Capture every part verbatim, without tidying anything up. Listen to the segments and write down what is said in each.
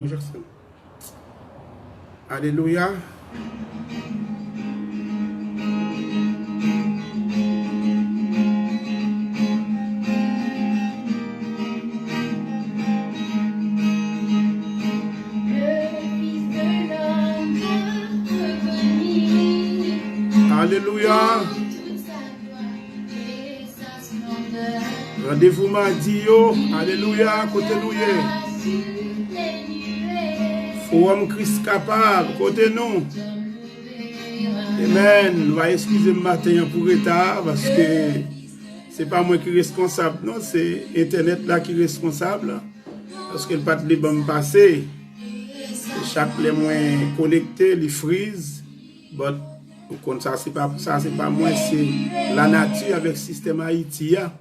Jackson. Alelouya. Alelouya. Randevou madi yo, alelouya, kote nou ye? Fowòm Kris Kapab, kote nou? Amen. Nou va eskize m maten an pou reta, paske se pa mwen ki reskonsab, non, se entènèt la ki reskonsab, paske l pa t vle ban m pase. E chak lè mwen konekte, li friz. But, ou konn sa, se pa, sa se pa mwen, se lanati avèk sistèm Ayiti a.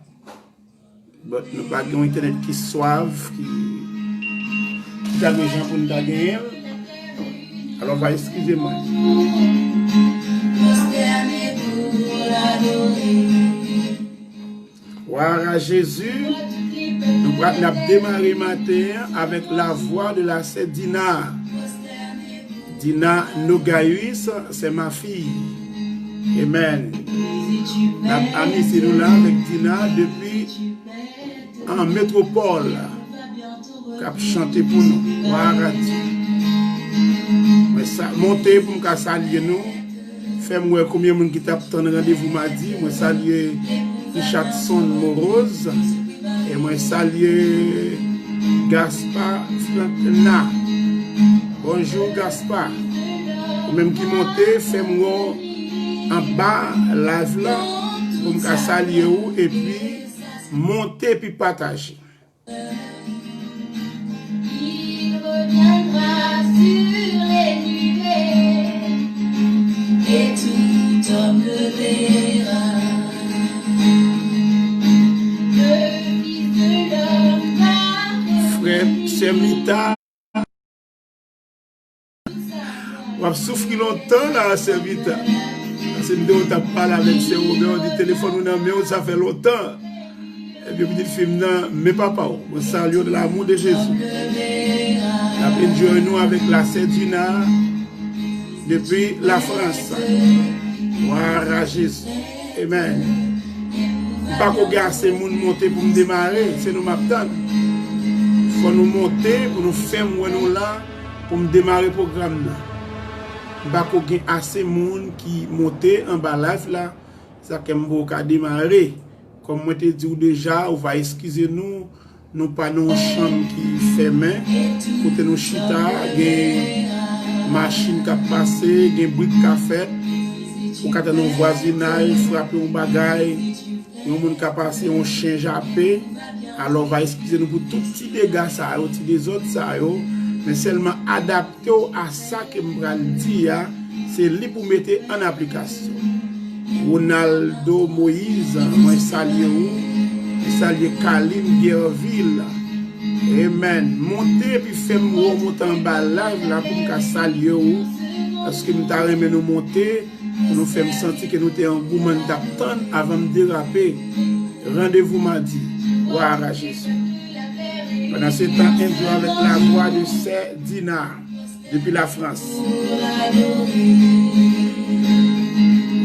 But, nou pa gen yon entènèt ki swav, ki, ki ta gen jan pou nou ta genyen l. Alò, va eskize mwen. Gloire à Jésus. Nou pral, n ap demare maten an avèk la voix de la sœur Dina. Dina Nogayus, c'est ma fille. Amen. N ap anonse nou la avèk Dina depi an metwopòl k ap chante pou nou. Gloire à Dieu. Mwen sa, monte pou m ka salye nou. Fè m wè konbyen moun ki t ap tann randevou madi. Mwen salye Richardson Morose. E mwen salye Gaspard Flankna. Bonjou, Gaspard. Ou menm ki monte, fè m wè w anba live la pou m ka salye w epi monte epi pataje. Il reviendra sur les nuées, et tout homme le verra. Le Fils de l'homme va revenir. Frè, sè Mita, w ap soufri lontan la, sè Mita. Paske m te wè w t ap pale avèk sè Wobè, w di telefòn ou nan men w, sa fè lontan. Epi pitit fi m nan, men papa w. Mwen salye w dans l'amour de Jésus. N ap enjoy nou avèk la sè Dina depi Lafrans. Gloire à Jésus. Amen. M pa ko gen ase moun monte pou m demare, se nou m ap tann. Fò nou monte pou nou fè m wè nou la pou m demare pwogram nan. M pa ko gen ase moun ki monte anba live la, sa fè m poko ka demare. Kòm mwen te di w deja, ou va eskize nou, nou pa nan yon chanm ki fèmen, kote nou chita, gen machin k ap pase, gen bri k ka fèt, ou ka tande yon vwazinay frape yon bagay, yon moun ka pase, yon chen jape. Alò, va eskize nou pou tout ti dega sa yo, ti dezòd sa yo, men sèlman adapte w a sa ke m pral di a, se li pou mete an aplikasyon. Ronaldo Moïse, mwen salye ou. Mwen salye Kaline Guerville. Amen. Monte epi fè m wè w monte anba live la pou m ka salye ou. Paske m ta renmen nou monte pou nou fè m santi ke nou te an gouman n t ap tann avan m derape. Randevou madi. Gloire à Jésus. Pandan se tan, enjoy avèk la voix de sè Dina depi Lafrans.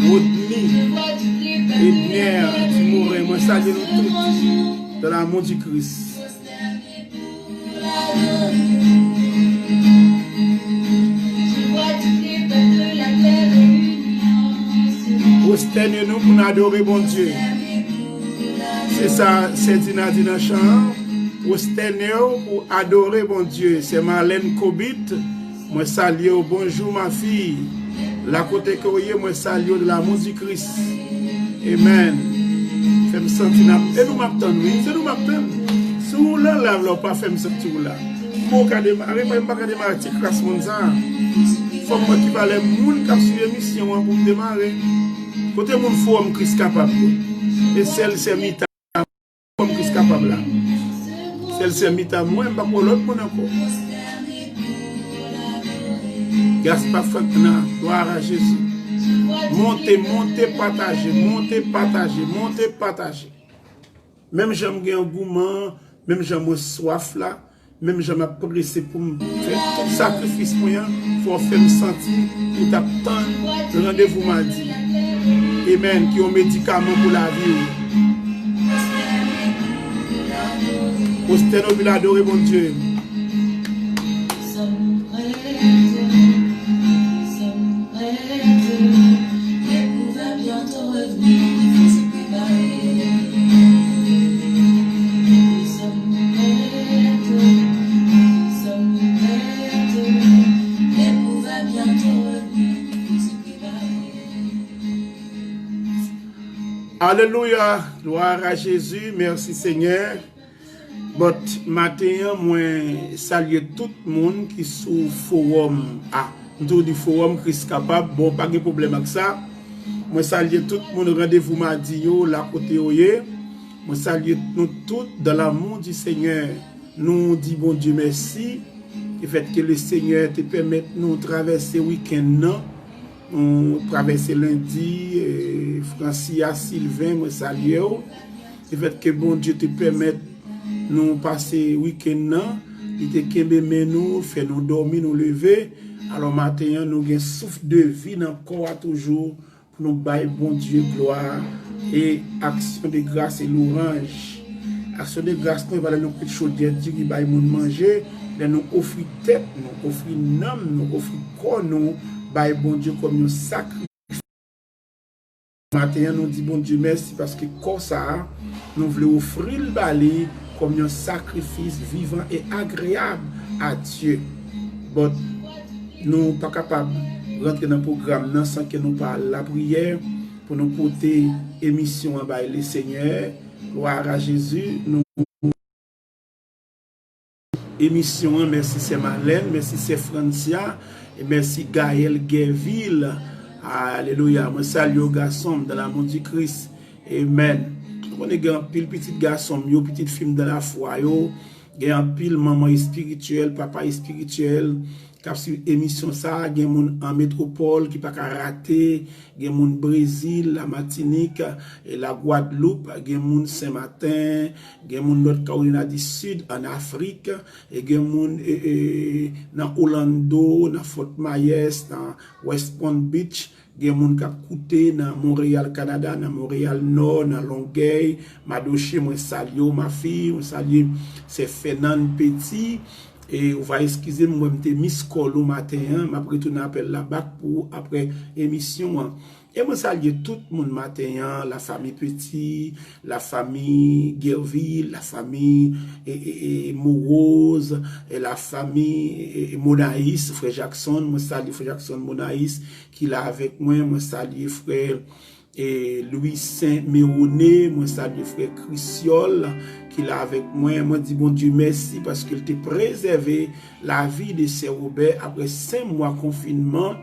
Rodney, Edner, Timoren, mwen salye nou tout dans l'amour du Christ. Pwostène nou pou n adore Bondye. Se sa sè Dina di nan chan an. Pwostène w pou adore Bondye. Sè Marlène Cobit, mwen salye w. Bonjou, ma fille. La kote ke w ye, mwen salye w dans l'amour du Christ. Amen. Fè m santi n ap, e nou m ap tann, wi. Se nou m ap tann. Si w nan live la, w pa fè m santi w la. M poko ka demare, m pa ka demare ti kras moun sa. Fò m wè ki valè moun k ap swiv emisyon an pou m demare. Kote moun Fowòm Kris Kapab yo? E sèl sè Mita Fowòm Kris Kapab la. Sèl sè Mita mwen, m pa ko lòt moun ankò. Gaspard Flankna, gloire à Jésus. Monte, monte, pataje, monte, pataje, monte, pataje. Menm jan m gen angouman, menm jan mwen swaf la, Menm jan m ap prese pou m fè tout sakrifis mwen an, fò w fè m santi ou t ap tann randevou madi. Amèn. Ki yon medikaman pou lavi w. Pwostène w pou l adore Bondye. Alelouya, glwa a Jezi, mèsi Senyè. But maten an, mwen salye tout moun ki sou fowòm a. M toujou di fowòm Kris Kapab, bon, pa gen pwoblèm ak sa. Mwen salye tout moun randevou madi yo, la kote yo ye. Mwen salye nou tout dans l'amour du Seigneur. Nou di Bondye mèsi. Lefètke Lesenyè te pèmèt nou travèse wikenn nan. Nou travèse lendi, e, Francia Sylvain, mwen salye w. Lefètke Bondye te pèmèt nou pase wikenn nan, li te kenbe men nou, fè nou dòmi, nou leve. Alò maten an, nou gen souf de vi nan kò a toujou pou nou bay Bondye glwa e aksyon de gras e lwanj. Aksyon de gras nou, e pa lè nou kout chodyè diri bay moun manje, lè nou ofri tèt nou, ofri nanm nou, ofri kò nou bay Bondye kòm yon sakrifis. Maten an, nou di Bondye mèsi paske kò sa a, nou vle ofri l ba li kòm yon sakrifis vivan e agreyab a Dye. But, nou pa kapab rantre nan pwogram nan san ke nou pa al lapriyè pou nou pote emisyon an bay Lesenyè. Glwa a Jezi, nou emisyon an. Mèsi sè Malèn, mèsi sè Francia, e mèsi Gaël Guerville. Alelouya. Mwen salye w, gason m, dans l'amour du Christ. Amèn. Nou konnen gen anpil pitit gason m yo, pitit fi m dans la foi yo. Gen anpil manman espirityèl, papa espirityèl k ap swiv emisyon sa a. Gen moun an metwopòl ki pa ka rate. Gen moun Brezil, la Matinik, e la Gwadloup, gen moun Sen Maten, gen moun Nòt Kawolina di Sid, ann Afrik, e gen moun, e, e, nan Orlando, nan Fort Myers, nan West Palm Beach, gen moun k ap koute nan Monreyal, Kanada, nan Monreyal Nò, nan Longèy, Madoche, mwen salye w, mafi, mwen salye sè Fènann Peti, e ou va eskize m, mwen m te miss call ou maten an, m ap retounen apèl la back pou ou aprè emisyon an. E mwen salye tout moun maten an, la famille Petit, la famille Guerville, la famille, e, e, e, Morose, e la famille, e, e, Monais, frè Jackson, mwen salye frè Jackson Monais ki la avèk mwen, mwen salye frè, e, Louis Saint Méronnet, mwen salye frè Christiol ki la avèk mwen, mwen di Bondye mèsi paske l te prezève lavi de sè Wobè aprè senk mwa konfinman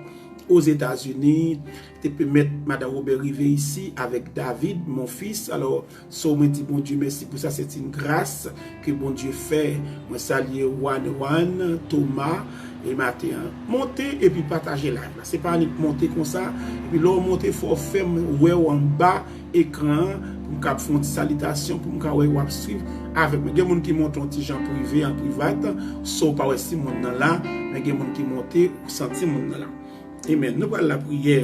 Ozetazini, te pèmèt madan Wobè rive isi avèk David, mon fils. Alò, so mwen di Bondye mèsi pou sa, c'est une grâce que Bondye fè. Mwen salye Wan Wan, Thomas, e maten an. Monte epi pataje live la. Se pa annik monte konsa, epi lè w monte, fò w fè m wè w anba ekran an, pou m ka fè yon ti salitasyon, pou m ka wè w ap swiv avèk mwen. Gen moun ki monte yon ti jan prive, an privat, so w pa wè si moun nan la, men gen moun ki monte, ou santi moun nan la. Amèn. Nou pral lapriyè.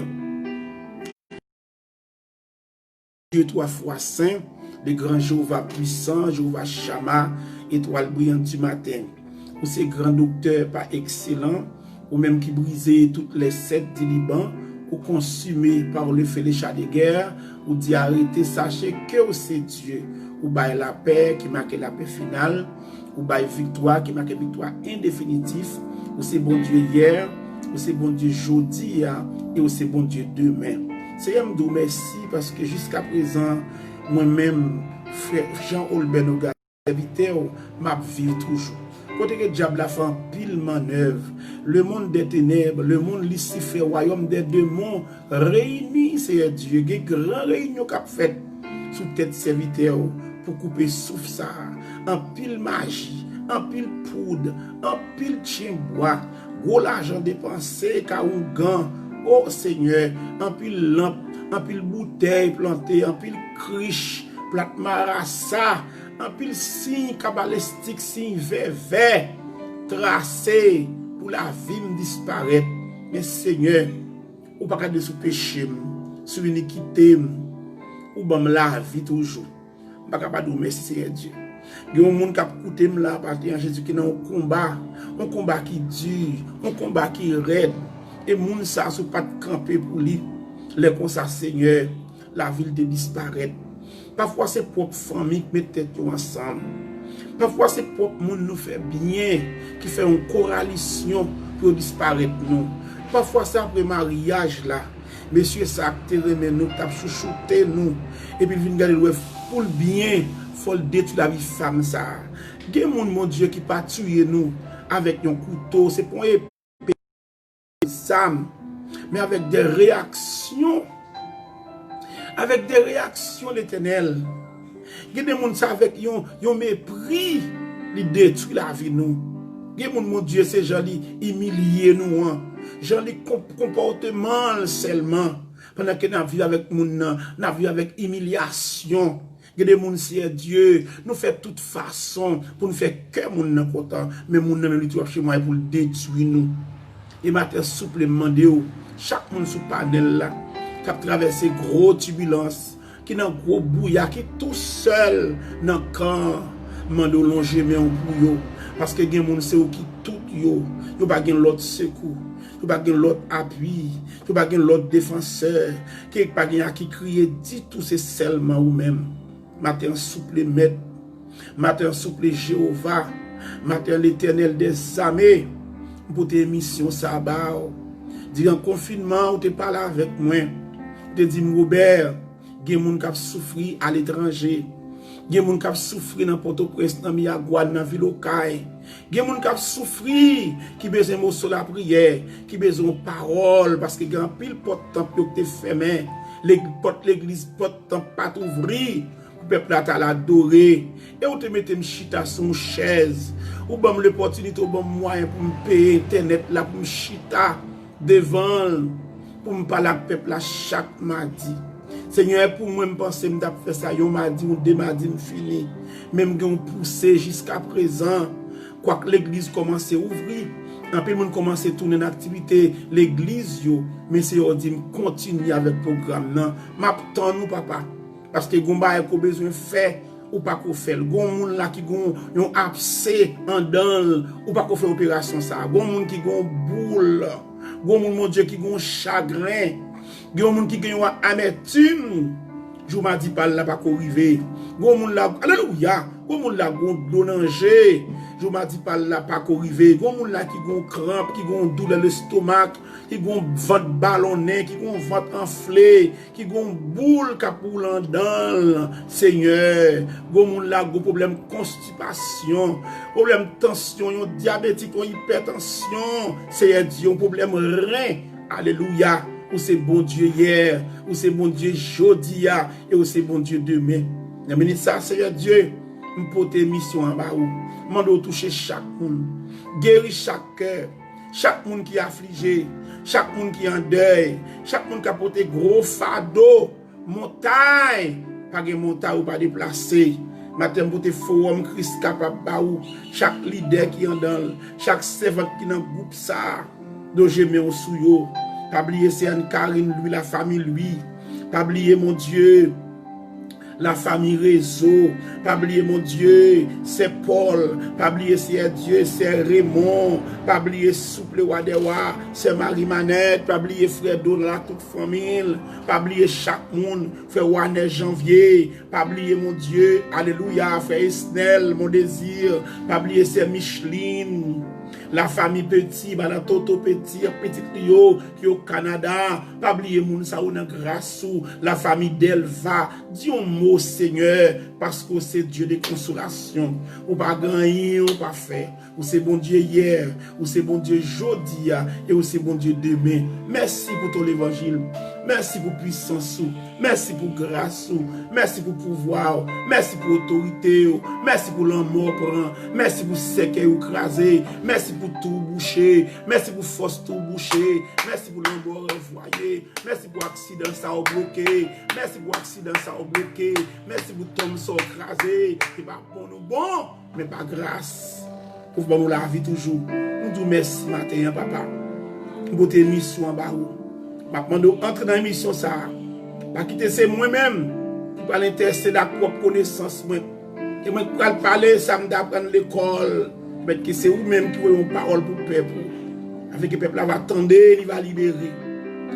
Dieu trois fois saint, le grand Jéhovah puissant, Jéhovah Shammah, étoile brillante du matin. Ou se gran doktè pa ekselan, ou menm ki brize tout lè sèt di Liban, ou konsime par le feu le char de guerre, ou di arete, sache ke ou se Dye, ou bay lapè ki make lapè final, ou bay viktwa ki make viktwa endefinitif, ou se Bondye yè, ou se Bondye jodi a, e ou se Bondye demen. Senyè, m di w mèsi paske jiska prezan, mwen menm, frè Jean Olbert Noga, sèvitè w, m ap viv toujou. Kote ke dyab la fè anpil mannèv, le monde des ténèbres, le monde Lisifè, wayòm dè demon, reyini, Seyè Dye, gen gran reyinyon k ap fèt sou tèt sèvitè w pou koupe souf sa a. Anpil maji, anpil poud, anpil tchenbwa, gwo lajan depanse, ka oungan, o Senyè, anpil lanp, anpil boutèy plante, anpil krich, plat marasa, anpil siy kabalestik, siy vèvè. trase pou lavi m disparèt. Men Senyè, ou pa gade sou peche m, sou inikite m, ou ban m lavi toujou. M pa ka pa di w mèsi, Senyè Dye. Gen yon moun k ap koute m la maten an, Jezi, ki nan yon konba, yon konba ki di, yon konba ki rèd. E moun sa, si w pa t kanpe pou li, lè konsa, Senyè, lavi l te disparèt. Pafwa se pwòp fanmi k met tèt yo ansanm. Pafwa se pwòp moun nou fè byen ki fè yon koralisyon pou yo disparèt nou. Pafwa se apre maryaj la, mesye sa k te renmen nou, k t ap chouchoute nou, epi l vin gade l wè pou l byen, fò l detwi lavi fanm sa a. Gen moun, Bondye, ki pa tiye nou avèk yon kouto, se pa yon zam, men avèk de reyaksyon. Avèk de reyaksyon, Letènèl. Gen de moun sa avèk yon, yon mepri, li detwi lavi nou. Gen moun, Bondye, se jan li imilye nou an. Jan li konp-, konpòteman l sèlman. Pandan ke n ap viv avèk moun nan, n ap viv avèk imilyasyon. Gen de moun, Seyè Dye, nou fè tout fason pou n fè kè moun nan kontan, men moun nan menm li toujou ap chèche mwayen pou l detwi nou. E maten, souple, m mande w, chak moun sou panèl la k ap travèse gwo tibilans, ki nan gwo bouya, ki tousèl nan kan, m mande w lonje men w pou yo. Paske gen moun, se ou ki tout yo. Yo pa gen lòt sekou. Yo pa gen lòt apui. Yo pa gen lòt defansè. Ke pa gen a ki kriye ditou, se sèlman ou menm. Maten an, souple, Mèt. Maten an, souple, Jewova. Maten an, Letènèl dèzame. M pote emisyon sa a ba w. Diran konfinman, ou te pale avèk mwen. Ou te di m, Wobè, gen moun k ap soufri aletranje. Gen moun k ap soufri nan Pòtoprens, nan Miragwàn, nan vil Okay. Gen moun k ap soufri, ki bezwen moso lapriyè, ki bezwen yon pawòl, paske gen anpil pòt tanp yo ki te fèmen. Leg-, pòt legliz, pòt tanp pa t ouvri pou pèp la t al adore. E ou te mete m chita sou yon chèz. Ou ban m lepòtinite, ou ban m mwayen pou m peye entènèt la, pou m chita devan l pou m pale ak pèp la chak madi. Senyè, pou mwen, m panse m t ap fè sa yon madi, yon de madi, m fini. Men m gen yon pouse jiska prezan. Kwak legliz kòmanse ouvri, anpil moun kòmanse tounen nan aktivite legliz yo, men Senyè di m kontinye avèk pwogram nan. M ap tann ou, papa. Paske gon bagay ke w bezwen fè, ou pa ko fè l. Gon moun la ki gon yon apse andan l, ou pa ko fè operasyon sa. Gon moun ki gon boul, gon moun, Bondye, ki gon chagren, gon moun ki gen yon amètim, jou madi pa l la pa ko rive. Gon moun la, alelouya, gon moun la gon dlo nan je, jou madi pa l la pa ko rive. Gon moun la ki gon kranp, ki gon doulè lestomak, ki gon vant balonnen, ki gon vant anfle, ki gon boul k ap woule andan l, Senyè. Gon moun la gon pwoblèm konstipasyon, pwoblèm tansyon, yon dyabetik, yon ipètansyon, Seyè Dye, yon pwoblèm ren. Alelouya. Ou se Bondye yè, ou se Bondye jodi a, e ou se Bondye demen. Nan minit sa, Seyè Dye, m pote emisyon an ba ou. M mande w touche chak moun. Geri chak kè. Chak moun ki aflije, chak moun ki an dèy, chak moun k ap pote gwo fado, montay, pa gen montay ou pa deplase. Maten m pote fowòm Kris kapab ba ou, chak lidè ki andan l, chak sèvant ki nan gwoup sa a, deje men w sou yo. Pa bliye se Ann Karin, Lwi, lafanmi Lwi. Pa bliye, Bondye, lafanmi Rezo, pa bliye, Bondye, sè Pòl, pa bliye, Seyè Dye, sè Remon, pa bliye, souple, Wa dè wa, sè Mari Manèt, pa bliye, frè Donald ak tout fanmi l, pa bliye chak moun, frè Wanè Janvye, pa bliye, Bondye, alelouya, frè Esnèl, Mondezi, pa bliye, sè Micheline, lafanmi Peti, madan Toto Peti, ak pitit li yo, ki o Kanada, pa bliye moun sa yo nan gras ou, lafanmi Dèlva, di yon mo, Senyè, paske w se Dye de konsolasyon. Ou pa gen anyen ou pa fè. Ou se Bondye yè, ou se Bondye jodi a, e ou se Bondye demen. Mèsi pou ton levanjil. Mèsi pou pwisans ou. Mèsi pou gras ou. Mèsi pou pouvwa ou. Mèsi pou otorite ou. Mèsi pou lanmò w pran. Mèsi pou sèkèy ou kraze. Mèsi pou twou ou bouche. Mèsi pou fòs twou ou bouche. Mèsi pou lanmò w ranvwaye. Mèsi pou aksidan sa ou bloke. Mèsi pou aksidan sa ou bloke. Mèsi pou tonm sa ou kraze. Se pa bon nou bon, men pa gras. Ou ban nou lavi toujou. Nou di w mèsi maten an, papa. M pote emisyon an ba ou. M ap mande w antre nan emisyon sa a. Pa kite se mwen menm ki pral entèsede ak pwòp konesans mwen. E mwen ki pral pale sa m te aprann lekòl. Mèt ke se ou menm ki voye yon pawòl pou pèp ou. Afin ke pèp la va tande, li va libere.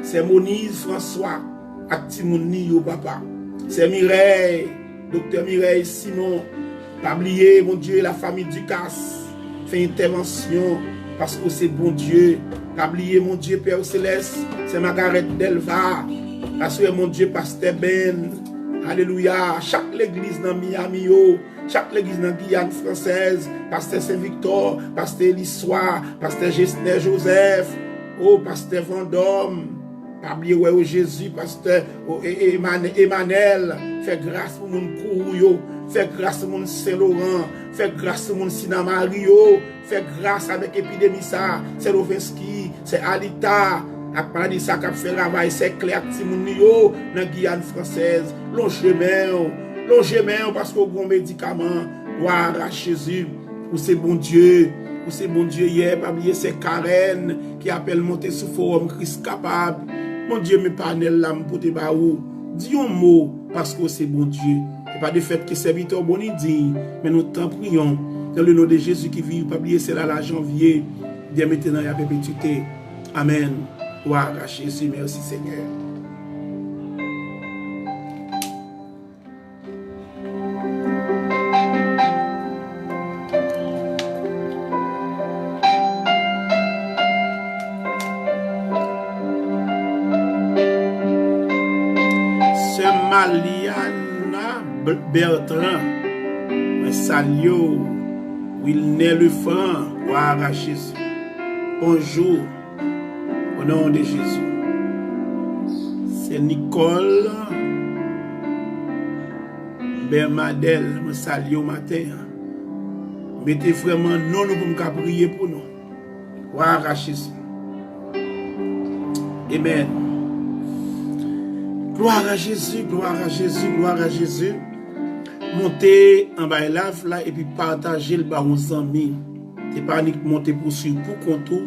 Sè Moniz Franswa ak timoun li yo, papa. Sè Mirèy, Doktè Mirèy Simon, pa bliye, Bondye, la famille Ducasse, fè entèvansyon, paske w se Bondye. Pa bliye, Bondye, Pè Selès, Sè Magarèt Dèlva, aswè, Bondye, Pastè Ben, alelouya, chak legliz nan Miami yo, chak legliz nan Giyàn Fransèz, Pastè Sen Viktò, Pastè Eliswa, Pastè Jesnè Jozèf, o, Pastè Vandòm, pa bliye wè yo Jezi, pastè, o, e, e, Eman-, Emanèl, fè gras pou moun Kourou yo, fè gras pou moun Sen Loran, fè gras pou moun Sinamari yo, fè gras avèk epidemi sa, sè Lovenski, sè Alita, ak maladi sa k ap fè ravaj, sè Klè ak timoun li yo nan Giyàn Fransèz, lonje men w, lonje men w paske w gen yon medikaman, glwa a Jezi. Ou se Bondye. Ou se Bondye yè, pa bliye sè Karen ki apèl monte sou fowòm Kris Kapab. Bondye, men panèl la m pote ba ou. Di yon mo, paske w se Bondye. E pa de fèt ke sèvitè w bon ni diy, men nou tanpriyon, dans le nom de Jésus qui vit, pa bliye sè Lala Janvier, dès maintenant et à perpétuité. Amèn. Glwa a Jezi, mèsi Senyè. Sè Maliana B-, Bertrand, mwen salye w. Wilner Lefranc, glwa a Jezi. Bonjou. O non de Jezi. Sè Nicole Bermadel, mwen salye w maten an. Mete vrèman non nou pou m ka priye pou nou. Glwa a Jezi. Amen. Glwa a Jezi, glwa a Jezi, glwa a Jezi. Monte anba live la epi pataje l ba yon zanmi. Se pa annik monte pou swiv pou kont ou.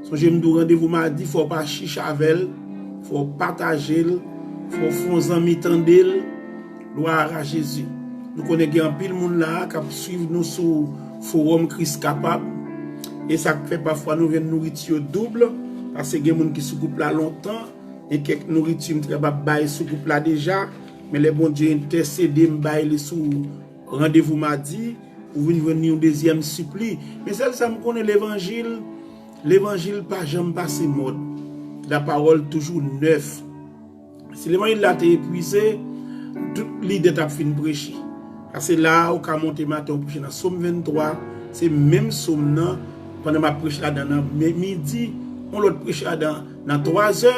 Sonje m di w randevou madi, fò w pa chiche avè l, fò w pataje l, fò w fè yon zanmi tande l. Glwa a Jezi. Nou konnen gen anpil moun la a k ap swiv nou sou fowòm Kris Kapab. E sa k fè pafwa nou jwenn nouriti yo doub, paske gen moun ki sou gwoup la lontan, e kèk nouriti m te kapab bay sou gwoup la deja, men lè Bondye entèsede m bay li sou randevou madi, ou vin jwenn yon dezyèm sipli. Men sèl sa m konnen, levanjil, levanjil pa janm pase mòd. La parole toujours neuve. Si levanjil la te epwize, tout lidè t ap fin preche. Paske la a, ou ka monte maten, ou preche nan Sòm venntwa, se menm Sòm nan, pandan m ap preche ladan nan mi-, midi, yon lòt preche ladan nan twazè,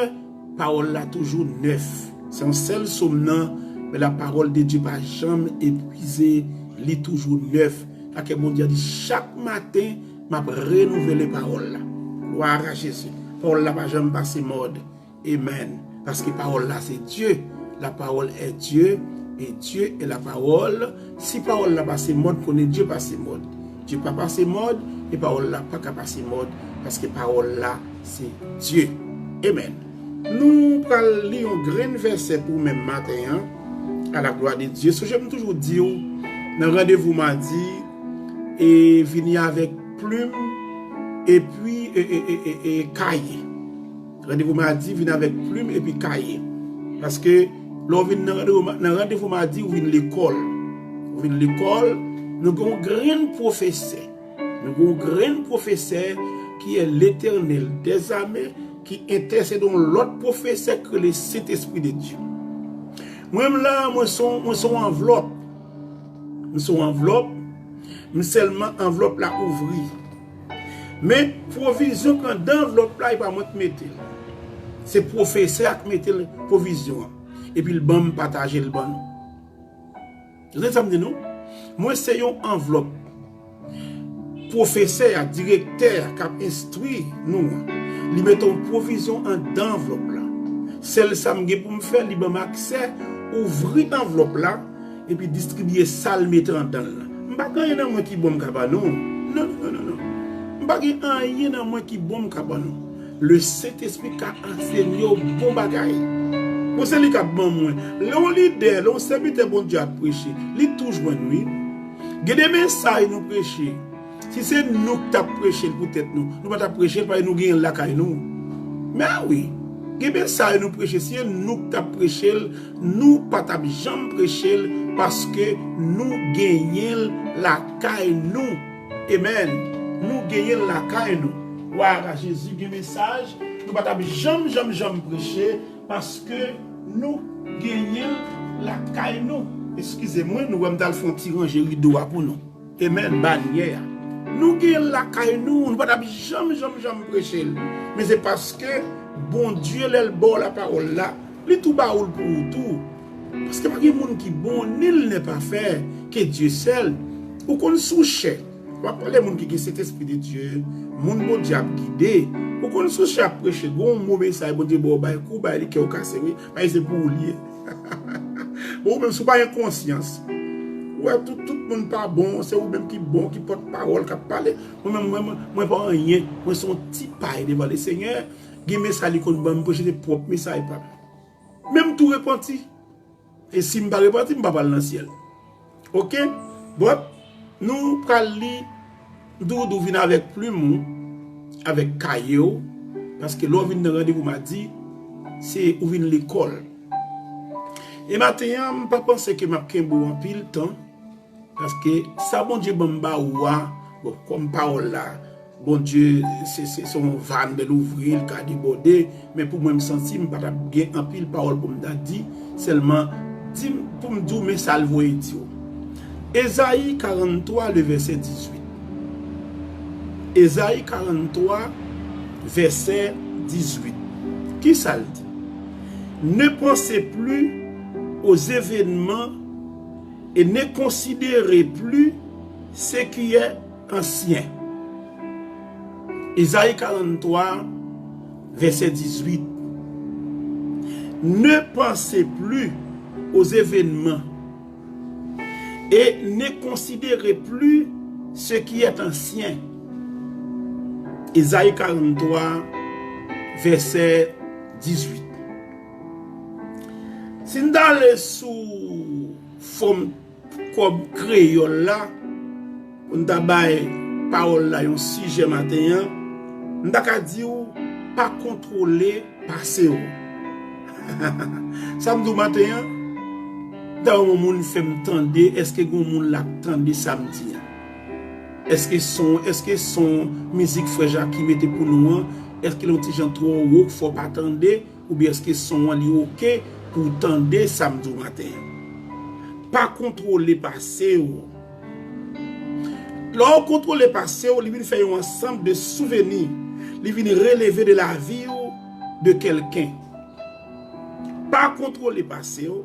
pawòl la toujou nèf. Se yon sèl Sòm nan, men la parole de Dieu pa janm epwize, li toujou nèf. Sa ke Bondye di, chak maten, m ap renouvle pawòl la. Glwa a Jezi. Pawòl la pa janm pase mòd. Amen. Paske pawòl la se Dye. La parole est Dieu, et Dieu est la parole. Si pawòl la pase mòd, konnen Dye pase mòd. Dye pa pase mòd, e pawòl la pa ka pase mòd, paske pawòl la se Dye. Amen. Nou pral li yon grenn vèsè pou menm maten an, à la gloire de Dieu. Sonje m toujou di w, nan randevou madi, e vini avèk plim, epi, e, e, e, e, e kaye. Randevou madi, vin avèk plim epi kaye. Paske lè w vin nan randevou ma-, nan randevou madi, ou vin lekòl. Ou vin lekòl, nou gen yon grenn pwofesè. Nou gen yon grenn pwofesè ki est l'Éternel des armées, ki entèsede yon lòt pwofesè ki rele Sentespri de Dye. Mwen menm la, mwen se yon, mwen se yon anvlòp. Mwen se yon anvlòp. Mwen sèlman anvlòp la ouvri. Men pwovizyon k anndan anvlòp la, e pa mwen k mete l. Se pwofesè a k mete l, pwovizyon an. Epi l ban m pataje l ban nou. Tande sa m di nou? Mwen se yon anvlòp. Pwofesè a, direktè a k ap enstwi nou an, li mete yon pwovizyon anndan anvlòp la. Sèl sa m gen pou m fè, li ban m aksè ouvri anvlòp la, epi distribiye sa l mete anndan l lan. M pa gen anyen nan mwen ki bon m ka ba nou. Non, non, non, non, non. M pa gen anyen nan mwen ki bon m ka ban nou. Le Sentespri ka ansenye w bon bagay. Bon, se li k ap ban mwen. Lè yon lidè, lè yon sèvitè Bondye ap preche, li tou jwenn, wi. Gen de mesaj nou preche. Si se nou k t ap preche l pou tèt nou, nou pa t ap preche l paske nou genyen l lakay nou. Men wi, gen mesaj nou preche, si se nou k t ap preche l, nou pa t ap janm preche l paske nou genyen l lakay nou. Amen. Nou genyen l lakay nou. Glwa a Jezi, gen mesaj nou pa t ap janm, janm, janm preche paske nou genyen l lakay nou. Eskize mwen, nou wè m t al fè yon ti ranje rido a pou nou. Amen, banyè a. Nou genyen l lakay nou, nou pa t ap janm, janm, janm preche l. Men se paske Bondye, lè l ba w lapawòl la, li tou ba ou l pou ou tou. Paske pa gen moun ki bon, nul n'est parfait, que Dieu seul. Ou konn sou chè. M ap pale moun ki gen Sentespri de Dye, moun Bondye ap gide. Ou konn sou chè ap preche, gon mo mesaj Bondye ba w, bay kou, bay li kè w kase, wi. Bay se pou ou li ye. Bon, ou menm, si w pa gen konsyans, ou wè tout, tout moun pa bon, se ou menm ki bon, ki pòt pawòl, k ap pale. Mwen menm, mwen, mwen, mwen pa anyen. Mwen se yon ti pay devan Lesenyè. Gen mesaj li konn ban m preche, se pwòp mesaj pa m. Men m tou repanti. E si m pa repanti, m pa pral nan syèl. Oke? Bon, nou pral li Doudou, vin avèk plim ou, avèk kaye w, paske lè w vin nan randevou madi, se ou vin lekòl. E maten an, m pa panse ke m ap kenbe w anpil tan, paske sa Bondye ban m ba ou a, bon, kòm pawòl la, Bondye, se, se, se yon van, lè l ouvri, l ka debòde, men pou mwen, m santi m pa t ap gen anpil pawòl pou m ta di, sèlman di m, pou m di w, men sa l voye di w. Ezayi karannntwa, le vèsè dizuit. Ezayi karannntwa, vèsè dizuit. Ki sa l di? Ne pensez plus aux événements et ne considérez plus ce qui est ancien. Ezayi karannntwa, vèsè dizuit. Ne pensez plus aux événements et ne considérez plus ce qui est ancien. Ezayi karannntwa, vèsè dizuit. Si n ta ale sou fòm kòb kreyòl la, pou n ta bay pawòl la yon sijè maten an, m ta ka di w, pa kontwole pase w. Sa m di w maten an, m ta wè yon moun fè m tande, èske gen yon moun la k tande sa m di an? Èske son, èske son mizik frè Jaki mete pou nou an, èske l yon ti jan twò wo k fè w pa tande? Oubyen èske son an li oke pou w tande sa m di w maten an? Pa kontwole pase w. Lè w kontwole pase w, li vin fè yon ansanm de souveni. Li vin releve de lavi w de kèlken. Pa kontwole pase w,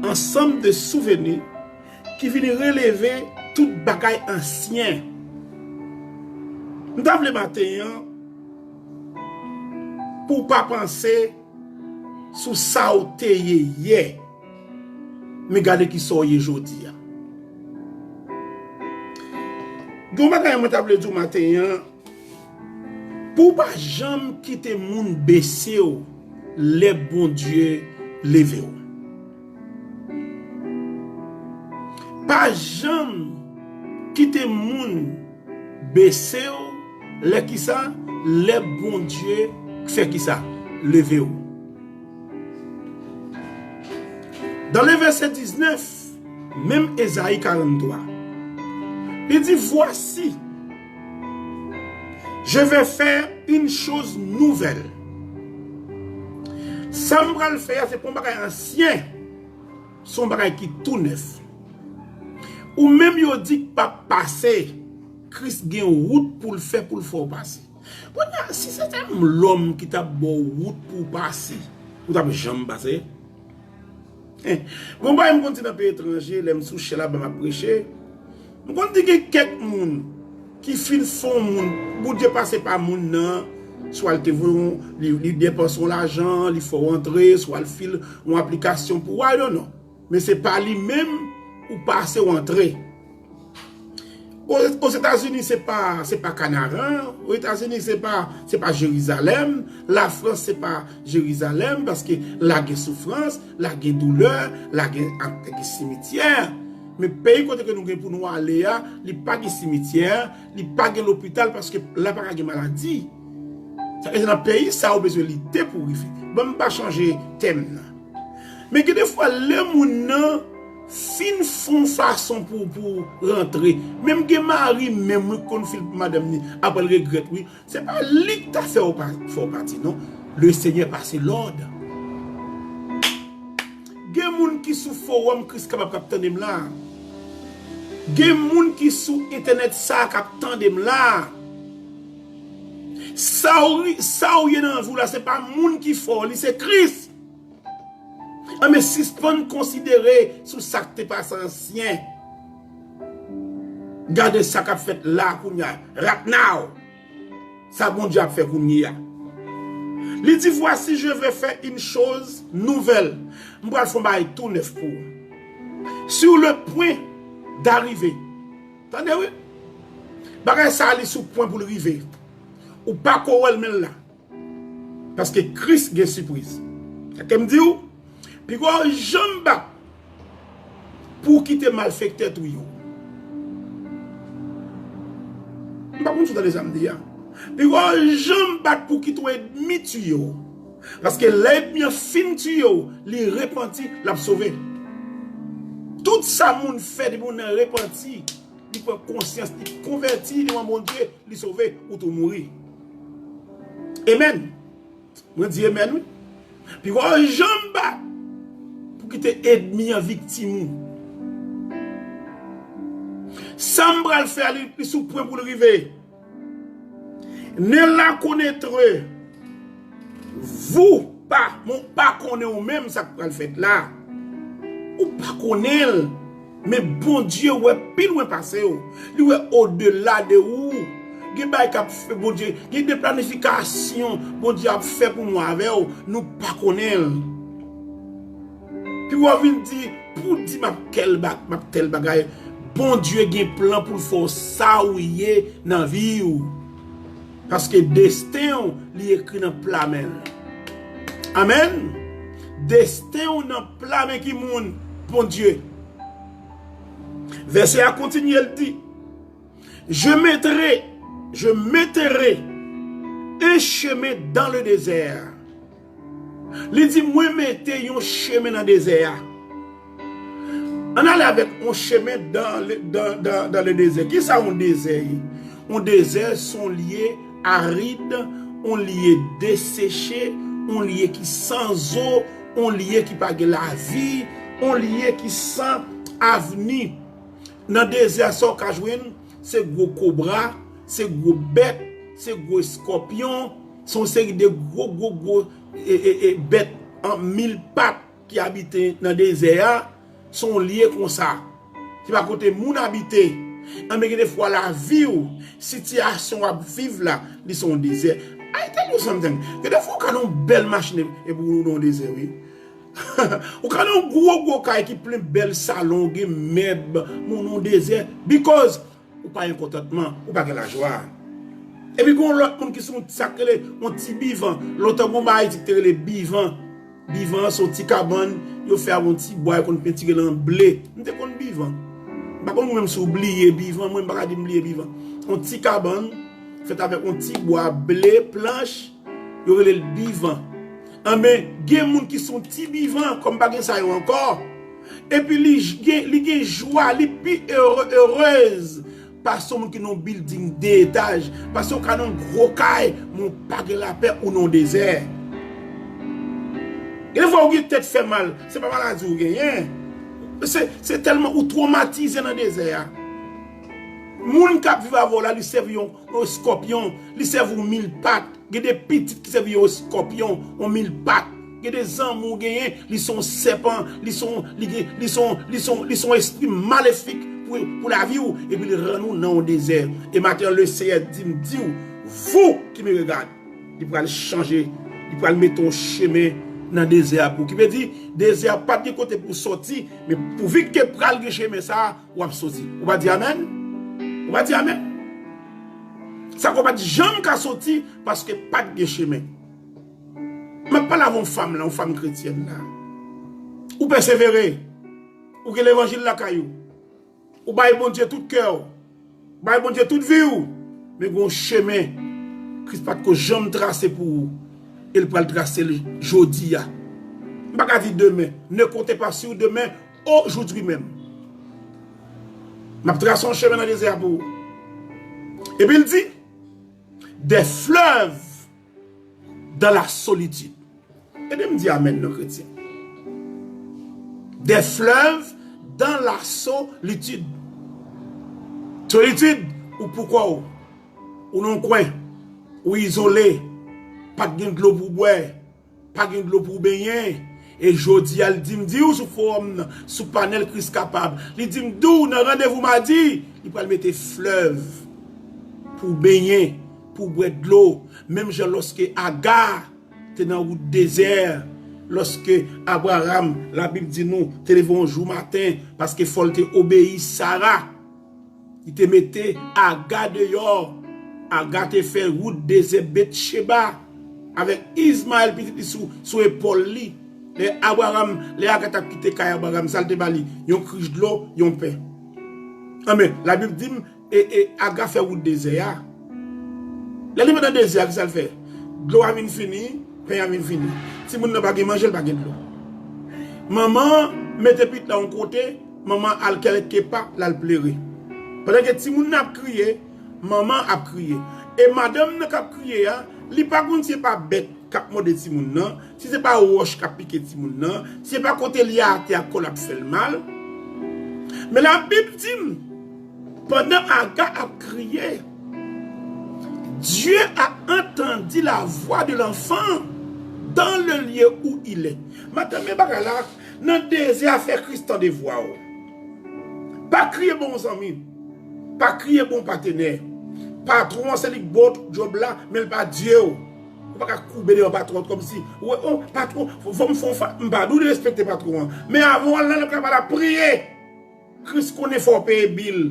ansanm de souveni ki vin releve tout bagay ansyen. M ta vle maten an pou w pa panse sou sa w te ye yè, men gade ki sa w ye jodi a. Gen yon bagay mwen ta vle di w maten an, pou w pa janm kite moun bese w lè Bondye leve w. Pa janm kite moun bese w lè kisa? Lè Bondye fè kisa? Leve w. Dan le vèsè diznèf, menm Ezayi karannntwa, li di, Voici, je vais faire une chose nouvelle. Sa m pral fè a, se pa yon bagay ansyen, se yon bagay ki tou nèf. Ou menm yo di k p ap pase, Kris gen wout pou l fè, pou l fè w pase. Kounye a, si se te m lòm ki t ap ba w wout pou w pase, ou t ap janm pase? Hein. Bon, bagay m konn di nan peyi etranje, lè m sou chè laba m ap preche, m konn di gen kèk moun ki fin fè yon moun, Bondye pase pa moun nan, swa l te voye yon, li, li depanse yon lajan, li fè w antre, swa l fil yon aplikasyon pou w, I don't know. Men se pa li menm ou pase w antre. Ozetazini se pa, se pa Kanaran, Ozetazini se pa, se pa Jerizalèm, Lafrans se pa Jerizalèm, paske la gen soufrans, la gen doulè, la gen, gen simityè. Men peyi kote ke nou gen pou nou ale a, li pa gen simityè, li pa gen lopital, paske la pa ka gen maladi. Sa vle di nan peyi sa ou bezwen lite pou rive. Ban m pa chanje tèm nan. Men gen de fwa lè moun nan fin fon fason pou, pou rantre. Menm gen mari menm wi konn fil pou madanm ni. Apre l regrèt wi. Se pa li ki ta fè w pa, fè w pati non. Le Seigneur pase lòd. Gen moun ki sou forum Kris kapab k ap tande m la. Gen moun ki sou entènèt sa k ap tande m la. Sa w ri- sa w ye nan vi w la, se pa moun ki fè w li, se Kris. Anben sispann konsidere sou sa k te pase ansyen. Gade sa k ap fèt la kounye a. Right now. Sa Bondye ap fè kounye a. Li di, voici, je vais faire une chose nouvelle. M pral fè yon bagay tou nèf pou ou. Sur le point d'arriver. Tande wi. Bagay sa li sou pwen pou l rive. Ou pa ko wè l men l la. Paske Kris gen sipriz. Sa ke m di w, piga w janm bat pou w kite malfektè touye w. M pa konn si w tande sa m di a. Piga w janm bat pou w kite w ènmi touye w. Paske lè ènmi an fin touye w, li repanti, l ap sove. Tout sa moun fè depi moun nan repanti, li pran konsyans, li konvèti devan Bondye, li sove, ou tou mouri. Amen. Mwen di amen wi. Piga w janm bat pou kite ènmi an viktim ou. Sa m pral fè a, li, li sou pwen pou l rive. Ne la connaître vous pas, mwen pa konnen ou menm sa k pral fèt la. Ou pa konnen l. Men Bondye wè pi lwen pase w. Li wè odela de ou. Gen bagay k ap fè Bondye, gen de planifikasyon Bondye ap fè pou mwen avè w. Nou pa konnen l. Pi w vin di, pou di m ap tèl ba- m ap tèl bagay, Bondye gen plan pou l fè w sa ou ye nan vi w. Paske desten w, li ekri nan pla men l. Amen. Desten w nan pla men ki moun? Bondye. Vèsè a kontinye, l di, je mettrai, je mettrai un chemin dans le désert. Li di, mwen mete yon chemen nan dezè a. Ann ale avèk yon chemen dans le, dans, dans, dans le désert. Kisa yon dezè ye? Yon dezè se yon lye arid, yon lye deseche, yon lye ki san zo, yon lye ki pa gen lavi, yon lye ki san avni. Nan dezè a, sa w ka jwenn, se gwo kobra, se gwo bèt, se gwo eskòpyon, se yon seri de gwo, gwo, gwo, e, e, e, bèt an mil pat ki abite nan dezè a, se yon lye konsa. Se pa kote moun abite. Anben gen de fwa lavi w, sitiyasyon w ap viv la, li se yon dezè. I tell you something. Gen de fwa w ka nan yon bèl machin epi ou nan yon dezè, wi. Ou ka nan yon gwo, gwo kay ki plen bèl salon, gen mèb, moun nan yon dezè. Because ou pa gen kontantman, ou pa gen lajwa. Epi gen yon lòt moun ki se yon sa k rele yon ti bivan. Lontan gen yon bagay iti ki te rele bivan. Bivan an se yon ti kabann, yo fè avèk yon ti bwa, yo konn pentire l an ble. M te konn bivan. M pa konn ou menm si w bliye bivan, mwen m pa ka di m bliye bivan. Yon ti kabann, fèt avèk yon ti bwa ble, planch, yo rele l bivan. Anben, gen moun ki se yon ti bivan, kòm pa gen sa yo ankò. Epi li j- gen, li gen jwa, li pi ere, erez pase yon moun ki nan yon bilding de etaj, pase w ka nan yon gwo kay, men w pa gen lapè, ou nan yon dezè. Gen de fwa ou gen tèt fè mal, se pa maladi ou genyen. Se, se tèlman ou twomatize nan dezè a. Moun k ap viv avè w la, li sèvi yon, yon eskòpyon, li sèvi yon mil pat. Gen de pitit ki sèvi yon eskòpyon, yon mil pat. Gen de zanmi w genyen, li se yon sèpan, li se yon, li gen, li se yon, li se yon, li se yon espri malefik pou, pou lavi w, epi li rann ou nan yon dezè. E maten an, Lesenyè di m di w, vous qui me regardez, li pral chanje, li pral mete yon chemen nan dezè a pou ou. Ki vle di, dezè a pa t gen kote pou w soti, men pouvi ke pral gen chemen sa a, w ap soti. Ou pa di amèn? Pa di amèn. Sa kò pa t janm ka soti paske pa t gen chemen. M ap pale avè yon fanm la, yon fanm kretyèn la. Ou pèsevere. Ou gen levanjil lakay ou. Ou bay Bondye tout kè w. Bay Bondye tout vi w. Men gen yon chemen Kris pa t ko janm trase pou ou. E l pral trase l jodi a. M pa ka di demen. Ne comptez pas sur demain, aujourd'hui même. M ap trase yon chemen nan dezè a pou ou. Epi l di, des fleuves dans la solitude. Ede m di amèn non, kretyen. Des fleuves dans la solitude. Solitude, ou poukò w. Ou nan yon kwen. Ou izole. Pa t gen dlo pou w bwè. Pa gen dlo pou w benyen. E jodi a, l di m di w sou fowòm nan, sou panèl Kris Kapab. Li di m di w nan randevou madi, li pral mete flèv pou w benyen, pou w bwè dlo. Menm jan lòske Aga te nan wout dezè, lòske Abraram, Labib di nou, te leve yon jou maten, paske fò l te obeyi Sara. Li te mete Aga deyò. Aga te fè wout dezè Betcheba avèk Izmayèl pitit li sou, sou epòl li. Lè Abraram, lè Aga t ap kite kay Abraram, sa l te ba li? Yon krich dlo, yon pen. Anben, Labib di m, e, e Aga fè wout dezè a. Lè li pandan dezè a, ki sa l fè? Dlo a vin fini, pen a vin fini. Timoun nan pa gen manje, l pa gen dlo. Manman mete pitit la yon kote, manman al kèlke pa, l al plere. Pandan ke timoun nan ap kriye, manman ap kriye. E madanm nan k ap kriye a, li pa konn si se pa bèt k ap mòde timoun nan, si se pa wòch k ap pike timoun nan, si se pa kote li atè a kò l ap fè l mal. Men Labib di m, pandan Aga ap kriye, Dieu a entendu la voix de l'enfant dans le lieu où il est. Maten, men bagay la, nan dezè a, fè Kris tande vwa w. Pa kriye ba yon zanmi. Pa kriye ba yon patenè. Patwon an se li k ba w djòb la, men l pa Dye w. Ou pa ka koube devan patwon an kòmsi, ou wè, o, patwon, fò m fè yon fa, m pa di w derespekte patwon an. Men avan w al nan lòt travay la, priye. Kris konnen fò w peye bil.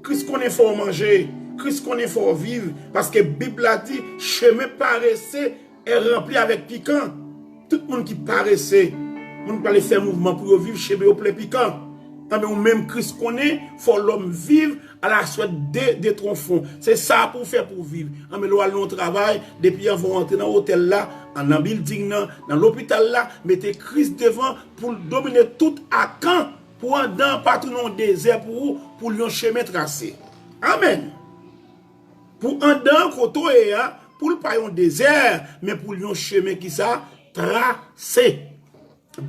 Kris konnen fò w manje. Kris konnen fò w viv. Paske Bib la di, chemin paresseux est rempli avec pikan. Tout moun ki parese, moun ki pale fè mouvman pou yo viv, chemen yo plen pikan. Anben, ou menm Kris konnen, fò lòm viv à la suite de, de ton front. Se sa pou w fè pou w viv. Anben, lè w al nan yon travay, depi anvan w antre nan otèl la, an nan bilding nan, nan lopital la, mete Kris devan pou l domine tout akan, pou anndan an pa tounen yon dezè pou ou, pou l yon chemen trase. Amèn. Pou anndan an kote w ye a, pou l pa yon dezè, men pou l yon chemen ki sa trase.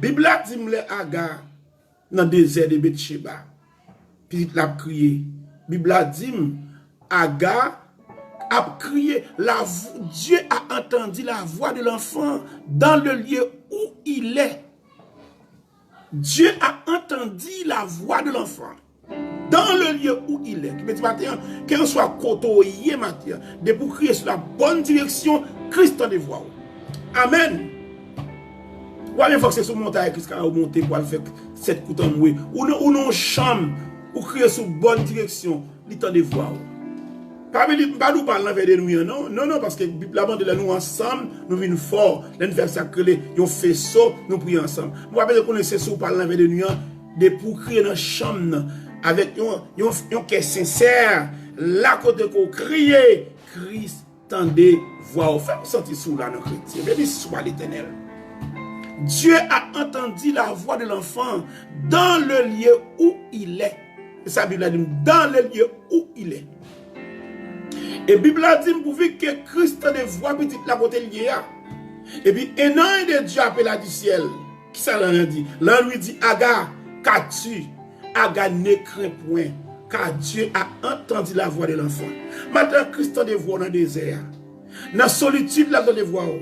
Bib la di m lè Aga nan dezè de Betcheba, pitit la ap kriye. Bib la di m, Aga ap kriye. La vo-, Dieu a entendu la voix de l'enfant dans le lieu où il est. Dieu a entendu la voix de l'enfant dans le lieu où il est. Ki vle di maten an, kèlkanswa kote w ye maten an, depi w kriye sou la bòn direksyon, Kris tande vwa w. Amèn. Ou pa bezwen fòk se sou montay Kris ka monte pou al fè sèt kout anmwe. Ou nan, ou nan yon chanm, ou kriye sou bòn direksyon, li tande vwa w. Pa vle di, m pa di w pa al nan vèdenwi an, non. Non, non, paske Bib la mande lè nou ansanm, nou vin fò. Lè n fè sa k rele yon feso, nou priye ansanm. Ou pa bezwen konnen se si w pa al nan vèdenwi an, depi w kriye nan chanm nan, avèk yon, yon, yon kè sensè, la kote ke w kriye, Kris tande vwa w. Fè m santi sou la non kretyen. Beni swa Letènèl. Dieu a entendu la voix de l'enfant dans le lieu où il est. E sa Bib la di m, dans le lieu où il est. E Bib la di m, pouvi ke Kris tande vwa pitit la kote l ye a. Epi un ange de Dieu appela du ciel. Kisa lanj lan di? Lanj lan di, Aga, qu'as-tu? Aga, ne crains point, car Dieu a entendu la voix de l'enfant. Maten an, Kris tande vwa w nan dezè a. Nan solitid la, l tande vwa w.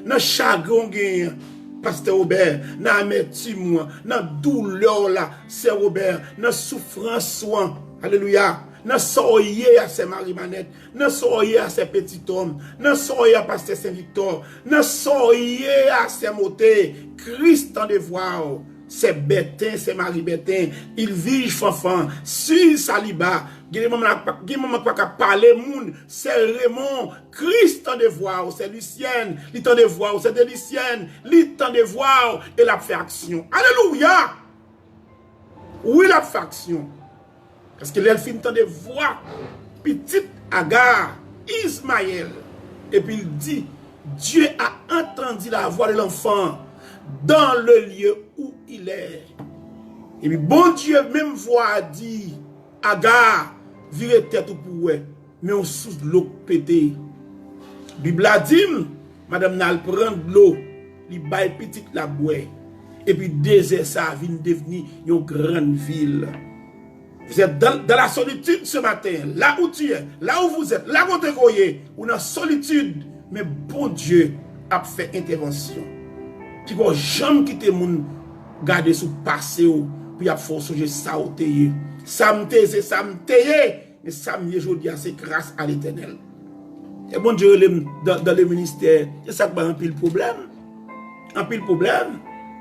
Nan chagren w genyen an, Pastè Wobè, nan amètim ou an, nan doulè w la, Sè Wobè, nan soufrans ou an, alelouya, nan sa w ye a, Sè Mari Manèt, nan sa w ye a, Sè Petitòm, nan sa w ye a, Pastè Sen Viktò, nan sa w ye a, Sè Mote, Kris tande vwa w. Sè Bèten, Sè Mari Bèten, Ilvij Fanfan, Siz Saliba, Gen de manman, gen manman k pa ka pale moun. Sè Raymond, Kris tande vwa w. Sè Lucienne, li tande vwa w. Sè Delicienne, li tande vwa w. E l ap fè aksyon. Alelouya! Wi, l ap fè aksyon. Paske lè l fin tande vwa pitit Aga, Izmayèl, epi l di, Dieu a entendu la voix de l'enfant dans le lieu où il est. Epi Bondye menm vwa a di, Aga, vire tèt ou pou w wè, men yon sous dlo k pete. Bib la di m, madanm nan al pran dlo, li bay pitit la bwè. Epi dezè sa a vin devni yon grann vil. Vous êtes dans, dans la solitude ce matin, là où tu es, là où vous êtes, la kote ke w ye, ou nan solitid, men Bondye ap fè entèvansyon. Piga w janm kite moun gade sou pase w pou y ap fè w sonje sa w te ye. Sa m te ye, se sa m te ye, men sa m ye jodi a, se gras a Letènèl. E Bondye rele m dans, dans le ministère, se sa k bay anpil pwoblèm. Anpil pwoblèm.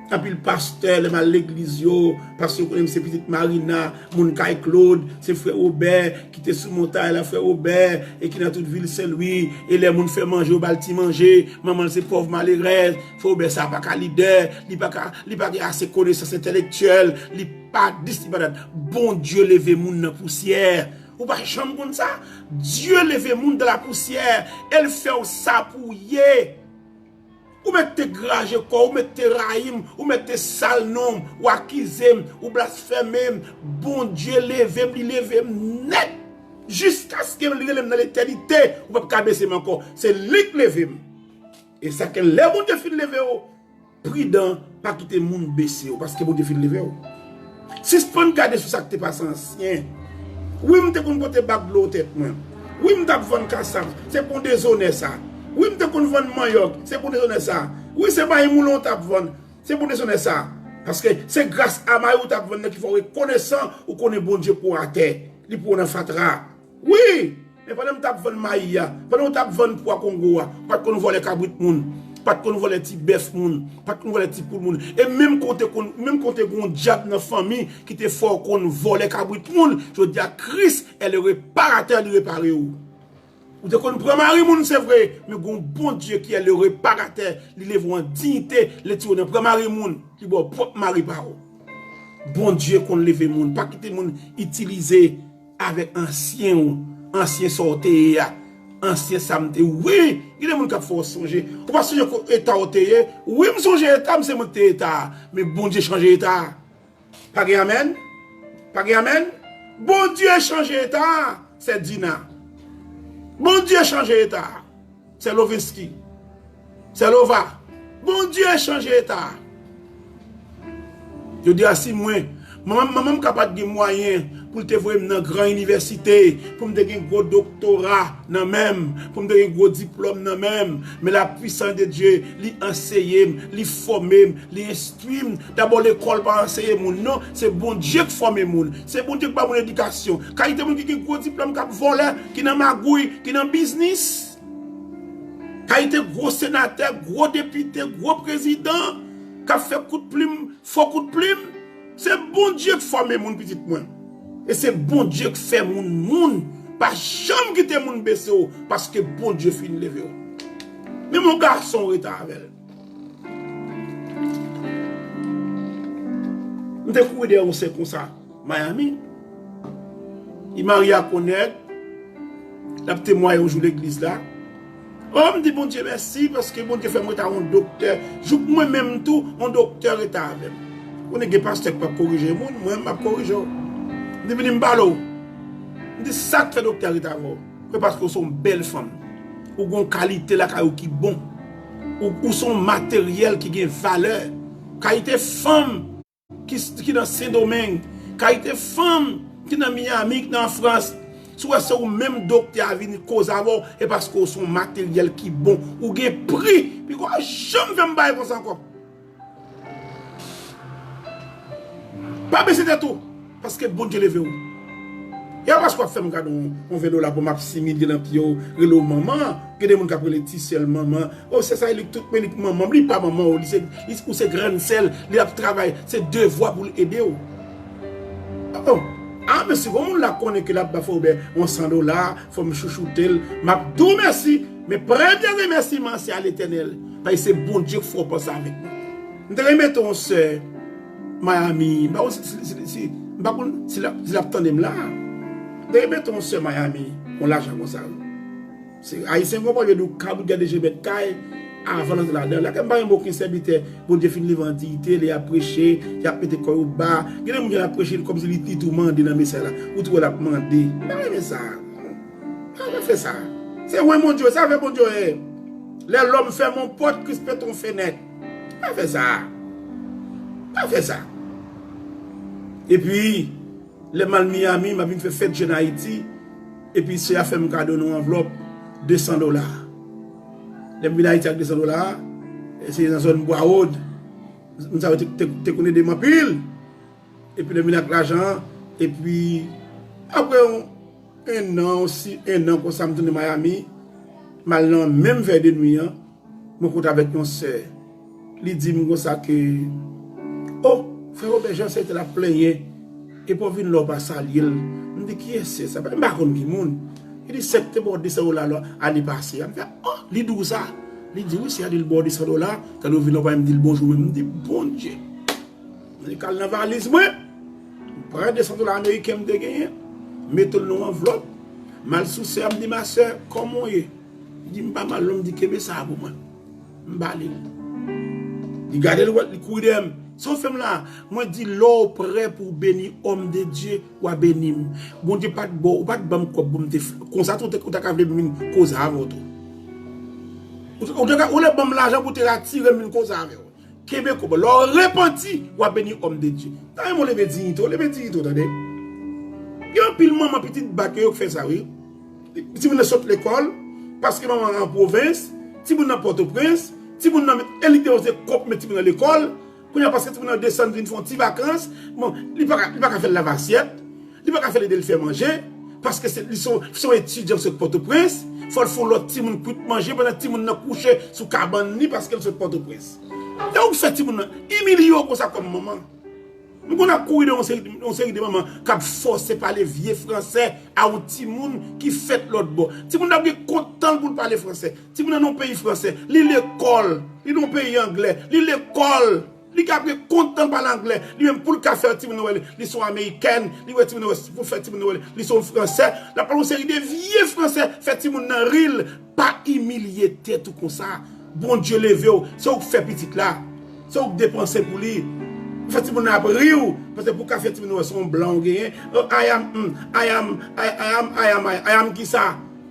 Anpil pastè, lè m al legliz yo, paske yo konnen m se pitit Marina, moun kay Claude, se frè Robè, ki te sou montay la, frè Robè, e ki nan tout vil Sen Lwi, e lè moun fè manje, yo ba l ti manje, manman l se pòv malerèz, frè Robè sa pa ka lidè, li pa ka, li pa gen ase konesans entèlektyèl, li pa dis, li pa dat. Bondye leve moun nan pousyè. Ou pa janm konn sa? Dye leve moun dans la poussière, e l fè w sa pou w ye. Ou mèt te graje kò w, ou mèt te rayi m, ou mèt te sal non m, ou akize m, ou blasfeme m. Bondye leve m, li leve m nèt. Jiskaske li rele m nan letènite, ou p ap ka bese m ankò. Se li k leve m. E sa ke lè Bondye fin leve w, pridan, pa kite moun bese w, paske Bondye fin leve w. Sispann gade sou sa k te pase ansyen. Wi, m te konn pote bak dlo tèt mwen. Wi, m t ap vann kasav, se pou dezonè sa. Wi, m te konn vann manyòk, se pou dezonè sa. Wi, se mayi moulon w t ap vann, se pou dezonè sa. Paske se gras a mayi w t ap vann nan ki fè w rekonesan, ou konnen Bondye pran w atè, li pran w nan fatra. Wi, men pandan m t ap vann mayi a, pandan w t ap vann pwa Kongo a, ou pa t konn vòlè kabrit moun, ou pa t konn vòlè ti bèf moun, ou pa t konn vòlè ti poul moun. E menm kote konn, menm kote gen yon dyab nan fanmi ki te fè w konn vòlè kabrit moun, jodi a Kris est le réparateur, li repare w. Ou te konn pran mari moun, se vre, men gen yon Bondye ki est le réparateur, li leve w an diyite, li retire w nan pran mari moun, li ba w pwòp mari pa w. Bondye konn leve moun, pa kite moun itilize avèk ansyen ou, ansyen sa w te ye a, ansyen sa m te, wi, gen de moun k ap fè w sonje. Ou pa sonje ko-, eta w te ye? Wi, m sonje eta m, se mwen k te eta a. Men Bondye chanje eta a. Pa gen amèn? Pa gen amèn? Bondye chanje eta a, sè Dina. Bondye chanje eta a. Sè Lovinsky, sè Lova, Bondye chanje eta a. Jodi a si mwen, manman m, manman m ka pa t gen mwayen pou l te voye m nan gran inivèsite, pou m te gen gwo doktora nan men m, pou m te gen gwo diplòm nan men m, men la puissance de Dieu, li anseye m, li fòme m, li enstwi m. Dabò lekòl pa anseye moun non, se Bondye k fòme moun, se Bondye k ba moun edikasyon. Kalite moun ki gen gwo diplòm k ap vòlè, ki nan magouy, ki nan biznis. Kalite gwo senatè, gwo depite, gwo prezidan k ap fè kout plim, fo kout plim. Se Bondye k fòme moun, pitit mwen. E se Bondye k fè moun moun. Pa janm kite moun bese w, paske Bondye fin leve w. Menm yon gason w rete avè l. M te kouri dèyè yon sè konsa. Miami. Li marye ak yon nèg. L ap temwaye yon jou legliz la. O, m di Bondye mèsi, paske Bondye fè m rete a yon doktè. Jouk mwen menm tou, yon doktè rete avè m. Konnen gen pastè k p ap korije moun, mwen m ap korije w. M di vini m pale w. M di sa k fè doktè a rete avè w. Se paske w se yon bèl fanm. Ou gen yon kalite lakay ou ki bon. Ou, ou se yon materyèl ki gen valè. Kalite fanm ki, ki nan Sendomeng, kalite fanm ki nan Miami, ki nan Frans, si w wè se ou menm doktè a vin koze avè w, e paske w se yon materyèl ki bon, ou gen pri, piga w janm fè m bagay konsa ankò. Pa bese tèt ou, paske Bondye leve w. E pa paske w ap fè m gade yon, yon ven dola pou m ap similye nan pye w, rele w manman, gen de moun k ap rele ti sè l manman, o, sè sa, li tout, men li k manman m, li pa manman w, li se, li, ou se grann sè l, li ap travay, se devwa pou l ede w. O, A, men si gon moun la konnen ke l ap ba Frè Wobè yon san dola, fò m chouchoute l, m ap di w mèsi. Men premye remèsiman se a Letènèl. Paske se Bondye k fè w panse avèk mwen. M te renmen mete yon sè Miami. M pa konn si, si, si, si, m pa konn si l ap, si l ap tande m la. M te renmen mete yon sè Miami, yon lajan konsa. Se Ayisyen konprann, yo di w ka bout gade je mèt kay avan l antre ladan. Lè ke m pa renmen okenn sèvitè, Bondye fin leve an diyite, lè y ap preche, y ap mete kò yo ba. Gen de moun y ap preche kòmsi li, li tou mande nan mesaj la. Ou tou wè l ap mande. M pa renmen sa. Pa fè sa. Se wè Bondye, sa fè Bondye ye. Lè lòm fèmen yon pòt, Kris pete yon fenèt. Pa fè sa. Pa fè sa. Epi, lè m al Miami, m ap vin fè fèt jèn Ayiti. Epi sè a fè m kado nan yon anvlòp de san dola. Lè m vin Ayiti ak de san dola, se nan zòn Bwa Wòd. Moun sa yo te, te, te konn ede m anpil. Epi lè m vin ak lajan an, epi apre yon, en an, osi, en an konsa, m tounen Miami, m al nan menm vèy de nwi an, mwen kontre avèk yon sè. Li di m konsa ke, "O, frè Wobè, Jan sè te la plenyen, epi w vin la w pa salye l." M di, "Kiyès sè sa?" M pa konn ki moun. Li di, "Sè k te ba w de san dola ane pase a." M fè, "O, li di w sa?" Li di, "Wi, sè a di l ba w de san dola, tande w vin la w pa menm di l bonjou menm." M di, "Bondye." Mwen kal nan valiz mwen, m pran de san dola ameriken m te genyen, m mete l nan yon anvlòp, m al sou sè a, m di, "Ma sè, kòman w ye?" Li di, "M pa mal non." M di, "Kenbe sa a pou mwen." M ba li l. Li gade l, wè, li kouri dèyè m. "Sa w fè m la?" Mwen di, "Lè w prè pou w beni òm de Dye, w a beni m." Bondye pa t ba w, ou pa t ban m kòb pou m te f-, konsa tou, ou te, ou ta ka vle m vin koze avè w tou. Ou, ou te ka, ou lè ban m lajan pou te atire m vin koze avè w. Kenbe kòb. Lè w repanti, w a beni òm de Dye. Ta renmen w leve diyite w, leve diyite w, tande. Gen anpil manman pitit ba ke yo k fè sa, wi. Timoun nan sot lekòl, paske manman an pwovens, timoun nan Pòtoprens, timoun nan, e li te depanse kòb pou met timoun nan lekòl. Kounye a, paske timoun nan desann vin fè yon ti vakans, bon, li pa ka, li pa ka fè l lave asyèt, li pa ka fè l ede l fè manje, paske se, li se yon, se yon etidyan sot Pòtoprens, fò l fè yon lòt timoun kwit manje pandan timoun nan kouche sou kabann li paske l sot Pòtoprens. E ou fè timoun nan imilye w konsa kòm manman. M konn ap kouri de yon seri, yon seri de manman k ap fòse pale vye fransè a yon timoun ki fèt lòt bò. Timoun nan ap gen kont tan l pou l pale fransè. Timoun nan nan yon peyi fransè. Li lekòl. Li nan yon peyi anglè. Li lekòl. Li ka ap gen kont tan l pale anglè. Li menm pou l ka fè timoun nan wè li, li se yon amerikèn. Li wè timoun nan wè, pou fè timoun nan wè li, li se yon fransè. L ap pale yon seri de vye fransè. Fè timoun nan ri l. Pa imilye tèt ou konsa. Bondye leve w. Se ou k fè pitit la. Se ou k depanse pou li. Fè timoun nan ap ri w. Paske pou w ka fè timoun nan wè se yon blan ou genyen. Oh, I am, mm, I am, I, I am, I am, I, I am kisa?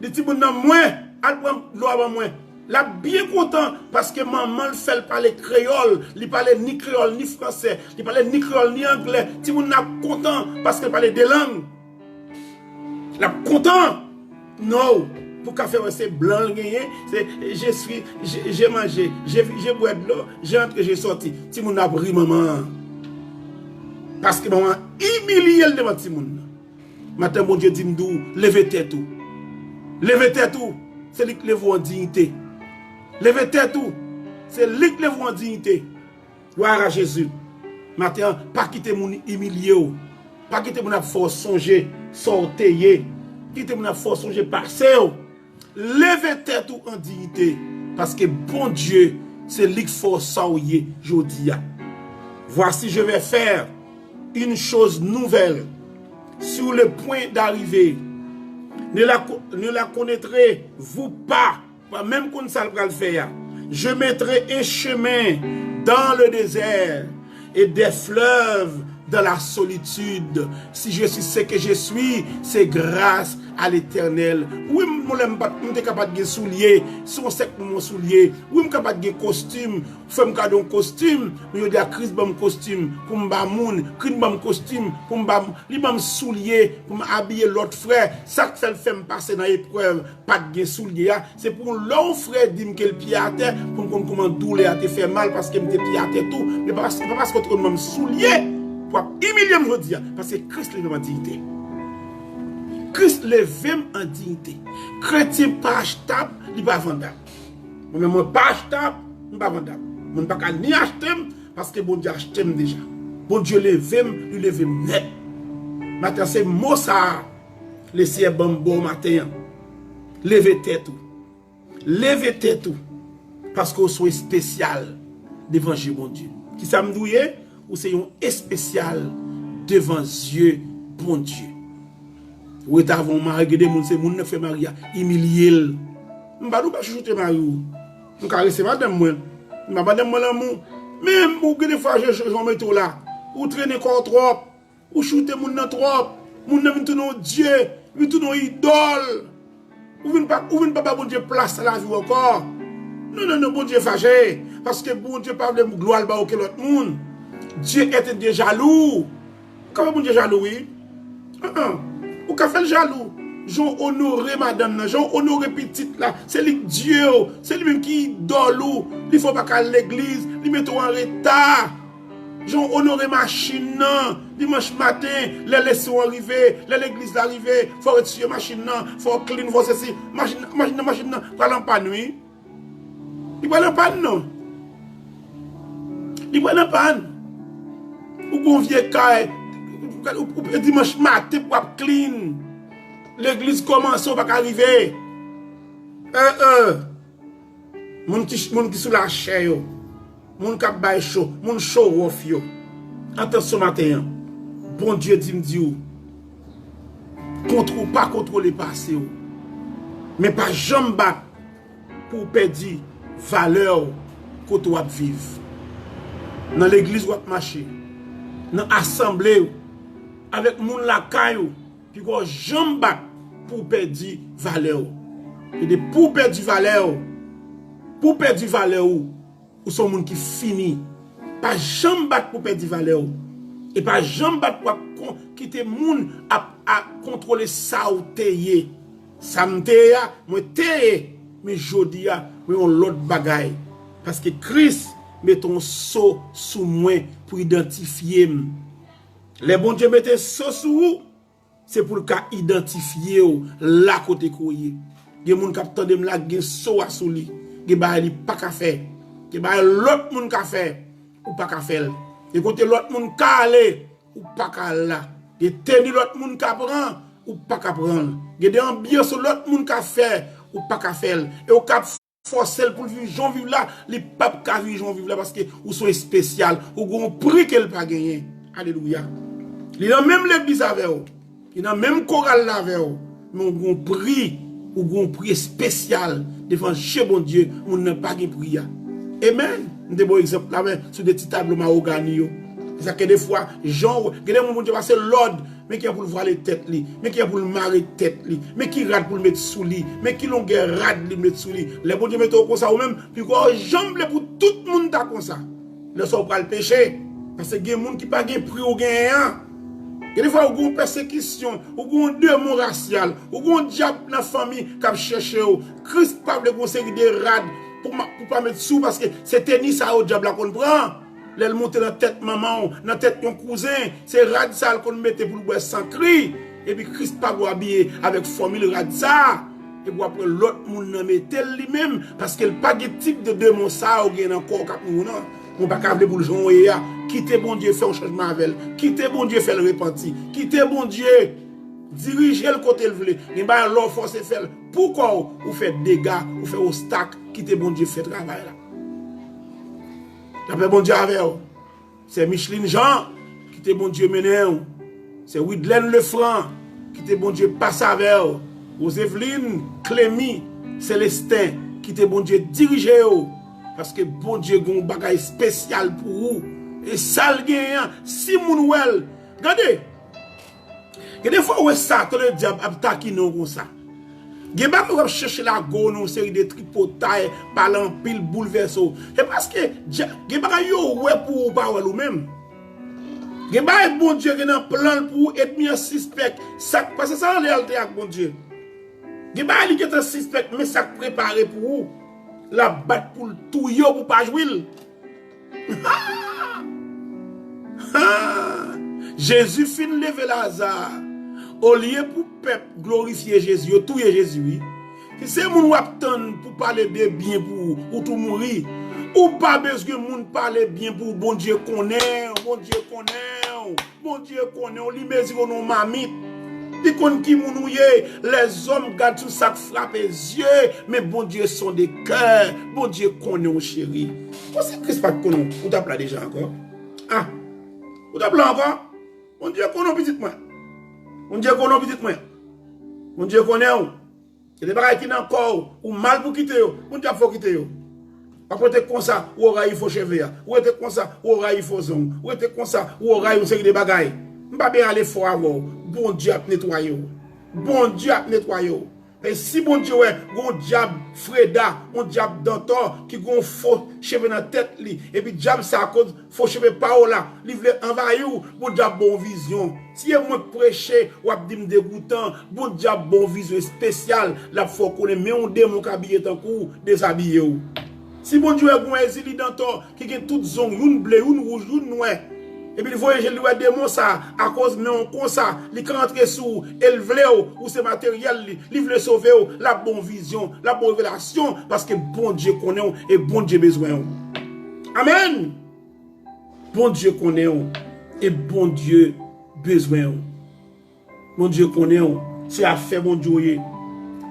Di timoun nan mwen, al pran dlo a ban mwen. L ap byen kontan paske manman l fè l pale kreyòl. Li pale ni kreyòl, ni fransè. Li pale ni kreyòl, ni anglè. Timoun nan ap kontan paske l pale de lang. L ap kontan. Non, pou ka fè wè se blan l genyen, se je suis, je, je manje, je, je bwè dlo, je antre, je sòti. Timoun nan ap ri manman an. Paske manman an imilye l devan timoun nan. Maten Bondye di m di w, leve tèt ou. Leve tèt ou. Se li k leve w an diyite. Leve tèt ou. Se li k leve w an diyite. Glwa a Jezi. Maten an, pa kite moun imilye w. Pa kite moun ap fè w sonje sa w te ye. Kite moun ap fè w sonje pase w. Leve tèt ou an diyite, paske Bondye, se li k fè w sa w ye jodi a. Voici, je vais faire une chose nouvelle sur le point d'arriver. Ne la, ne la connaîtrez-vous pas? Pa menm konn sa l pral fè a. Je mettrai un chemin dans le désert et des fleuves dans la solitude. Si je suis ce que je suis, c'est grâce à l'Éternel. Wi, m, mwen lè m pa t, m te ka pa t gen soulye, se yon sèk pou mwen soulye. Wi, m ka pa t gen kostim, fè m kado yon kostim, men jodi a Kris ban m kostim pou m ba moun, Kris ban m kostim pou m ba, li ban m soulye pou m abiye lòt frè. Sa k fè l fè m pase nan eprèv, pa t gen soulye a, se pou lè yon frè di m ke l pye atè, pou m konn kòman doulè a te fè mal, paske m te pye atè tou. Men pa paske, pa paske w te konn ban m soulye pou w ap imilye m jodi a, paske Kris leve m an diyite. Kris leve m an diyite. Kretyen pa achtab, li pa vandab. Mwen menm, mwen pa achtab, m pa vandab. Moun pa ka ni achte m, paske Bondye achte m deja. Bondye leve m, li leve m nèt. Maten an, se mo sa a Lesenyè ban m ba w maten an. Leve tèt ou. Leve tèt ou. Paske w se yon espesyal devan je Bondye. Kisa m di w ye? Ou se yon espesyal devan zye Bondye. Ou rete avè yon mari, gen de moun, se moun nan k fè mari a imilye l. M pa di w pa chouchoute mari w. M karese madanm mwen. M ba madanm mwen lanmou. Men ou gen de fwa je, je, jan w mete w la. Ou trennen kò w twòp. Ou choute moun nan twòp. Moun nan vin tounen yon dye, vin tounen yon idòl. Ou vin pa, ou vin pa ba Bondye plas nan lavi w ankò. Non, non, non, Bondye fache. Paske Bondye pa vle glwa l ba okenn lòt moun. Dieu est un Dieu jaloux. Ou ka fè Bondye jalou, wi. An, an. Ou ka fè l jalou. Jan w onore madanm nan, jan w onore pitit la. Se li k Dye w, se li menm ki idòl ou. Li fè w pa ka al legliz, li mete w an reta. Jan w onore machin nan, dimanch maten, lè leson an rive, lè legliz la rive, fò w retire machin nan, fò w clean, fò w sesi. Machin, machin nan, machin nan pral an pàn, wi. Li pral an pàn, non. Li pral an pàn. Ou gon vye kay, ou, ou, ou, dimanch maten pou w ap clean. Legliz kòmanse, ou pa ka rive. Euh, euh. Moun ki, moun ki sou lachè yo. Moun k ap bay cho. Moun show off yo. Atansyon maten an. Bondye di m di w. Kontwo-, pa kontwole pase w. Men pa janm bat pou w pèdi valè w kote w ap viv. Nan legliz w ap mache. Nan asanble w. Avèk moun lakay ou. Piga w janm bat pou w pèdi valè w. E depi w pèdi valè w, pou w pèdi valè w, ou se yon moun ki fini. Pa janm bat pou w pèdi valè w. E pa janm bat pou w ap kon-, kite moun ap, ap kontwole sa w te ye. Sa m te ye a, mwen te ye. Men jodi a, mwen yon lòt bagay. Paske Kris mete yon so sou mwen pou idantifye m. Lè Bondye mete so sou ou, se pou l ka idantifye w la kote ke w ye. Gen moun k ap tande m la, gen so a sou li. Gen bagay li pa ka fè. Gen bagay lòt moun ka fè, ou pa ka fè l. Gen kote lòt moun ka ale, ou pa ka al la. Gen teni lòt moun ka pran, ou pa ka pran l. Gen de anbyans lòt moun ka fè, ou pa ka fè l. E ou ka ap fòse l pou l viv jan w viv la, li p ap ka viv jan w viv la, paske ou se yon espesyal, ou gen yon pri ke l pa genyen. Alelouya. Li nan menm legliz avè w, li nan menm koral la avè w, men ou gen yon pri, ou gen yon pri espesyal devan je Bondye, moun nan pa gen pri a. Amen. M te ba w egzanp la, men sou de ti tablo mawogani yo. Se sa ke defwa, jan w, gen de moun Bondye pase lòd, men kijan pou l vwale tèt li, men kijan pou l mare tèt li, men ki rad pou l met sou li, men ki longè rad li met sou li. Lè Bondye mete w konsa ou menm, piga w janm vle pou tout moun ta konsa. Lè sa w pral peche, paske gen moun ki pa gen pri w genyen an. Gen defwa ou gen yon pèsekisyon, ou gen yon demon rasyal, ou gen yon dyab nan fanmi k ap chèche w. Kris pa vle gen yon seri de rad pou ma-, pou pa met sou, paske se teni sa yo dyab la konn pran. Lè l monte nan tèt manman w, nan tèt yon kouzen, se rad sa l konn mete pou l bwè san kri. Epi Kris pa vle w abiye avèk fòmil rad sa a. Epi w ap wè lòt moun nan mete l li menm, paske l pa gen tip de demon sa a ou gen nan kò w k ap nouri w nan. Mwen pa ka vle pou l jan w ye a. Kite Bondye fè yon chanjman avè l. Kite Bondye fè l repanti. Kite Bondye dirije l kote l vle. Gen bagay lè w fòse fè l pou kò w, ou fè dega, ou fè ostak. Kite Bondye fè travay la. Lapè Bondye avè w. Sè Micheline Jean, kite Bondye mennen w. Sè Widlène Lefranc, kite Bondye pase avè w. Roseveline, Clémy, Célestin, kite Bondye dirije w. Paske Bondye gen yon bagay espesyal pou ou. E sa l genyen an, si moun wè l, gade, gen defwa ou wè Satan ledyab ap takinen w konsa. Gen bagay w ap chèche lage w nan yon seri de tripotay, pale anpil, boulvèse w. Se paske dya-, gen bagay yo wè pou ou, ou pa wè l ou menm. Gen bagay Bondye gen nan plan l pou ou, ènmi an sispèk. Sa k pase sa anlè al te ak Bondye. Gen bagay li gentan sispèk, men sa k prepare pou ou. L ap bat pou l touye w pou pa jwi l. Ha! Ha! Jezi fin leve Laza. Olye pou pèp glorifye Jezi, yo touye Jezi, wi. Si se moun w ap tann pou pale de byen pou ou, ou tou mouri. Ou pa bezwen moun pale byen pou ou, Bondye konnen, Bondye konnen. Bondye konnen w, li mezire w nan yon mamit. Li konn ki moun ou ye. Lèzòm gad sou sa k frape zye, men Bondye sonde kè. Bondye konnen w, cheri. Bon, si Kris pa t konnen w, ou t ap la deja ankò? Ah, ou t ap la ankò? Bondye konnen w, pitit mwen. Bondye konnen w, pitit mwen. Bondye konnen w. Gen de bagay ki nan kò w, ou mal pou kite yo. Bondye ap fè w kite yo. W ap rete konsa, ou rayi fo cheve a. Ou rete konsa, ou rayi fo zong. Ou rete konsa, ou rayi yon seri de bagay. M pa byen ale fò avè w. Bondye ap netwaye w. Bondye ap netwaye w. E si Bondye wè, gon dyab Freda, yon dyab Dantò, ki gon fo cheve nan tèt li, epi dyab sa, akoz fo cheve pa w la, li vle anvayi w, Bondye ap ba w vizyon. Si e mwen k preche, w ap di m degoutan, Bondye ap ba w vizyon espesyal, l ap fè w konnen men yon demon k abiye tankou w, dezabiye w. Si Bondye wè gon Ezili Dantò ki gen tout zong, youn ble, youn wouj, youn nwè, epi l voye je l, li wè demon sa, akoz men w konsa, li ka antre sou w, e l vle w, ou se materyèl li, li vle sove w, l ap ba w vizyon, l ap ba w revelasyon, paske Bondye konnen w e Bondye bezwen w. Amèn! Bondye konnen w e Bondye bezwen w. Bondye konnen w, se afè Bondye w ye.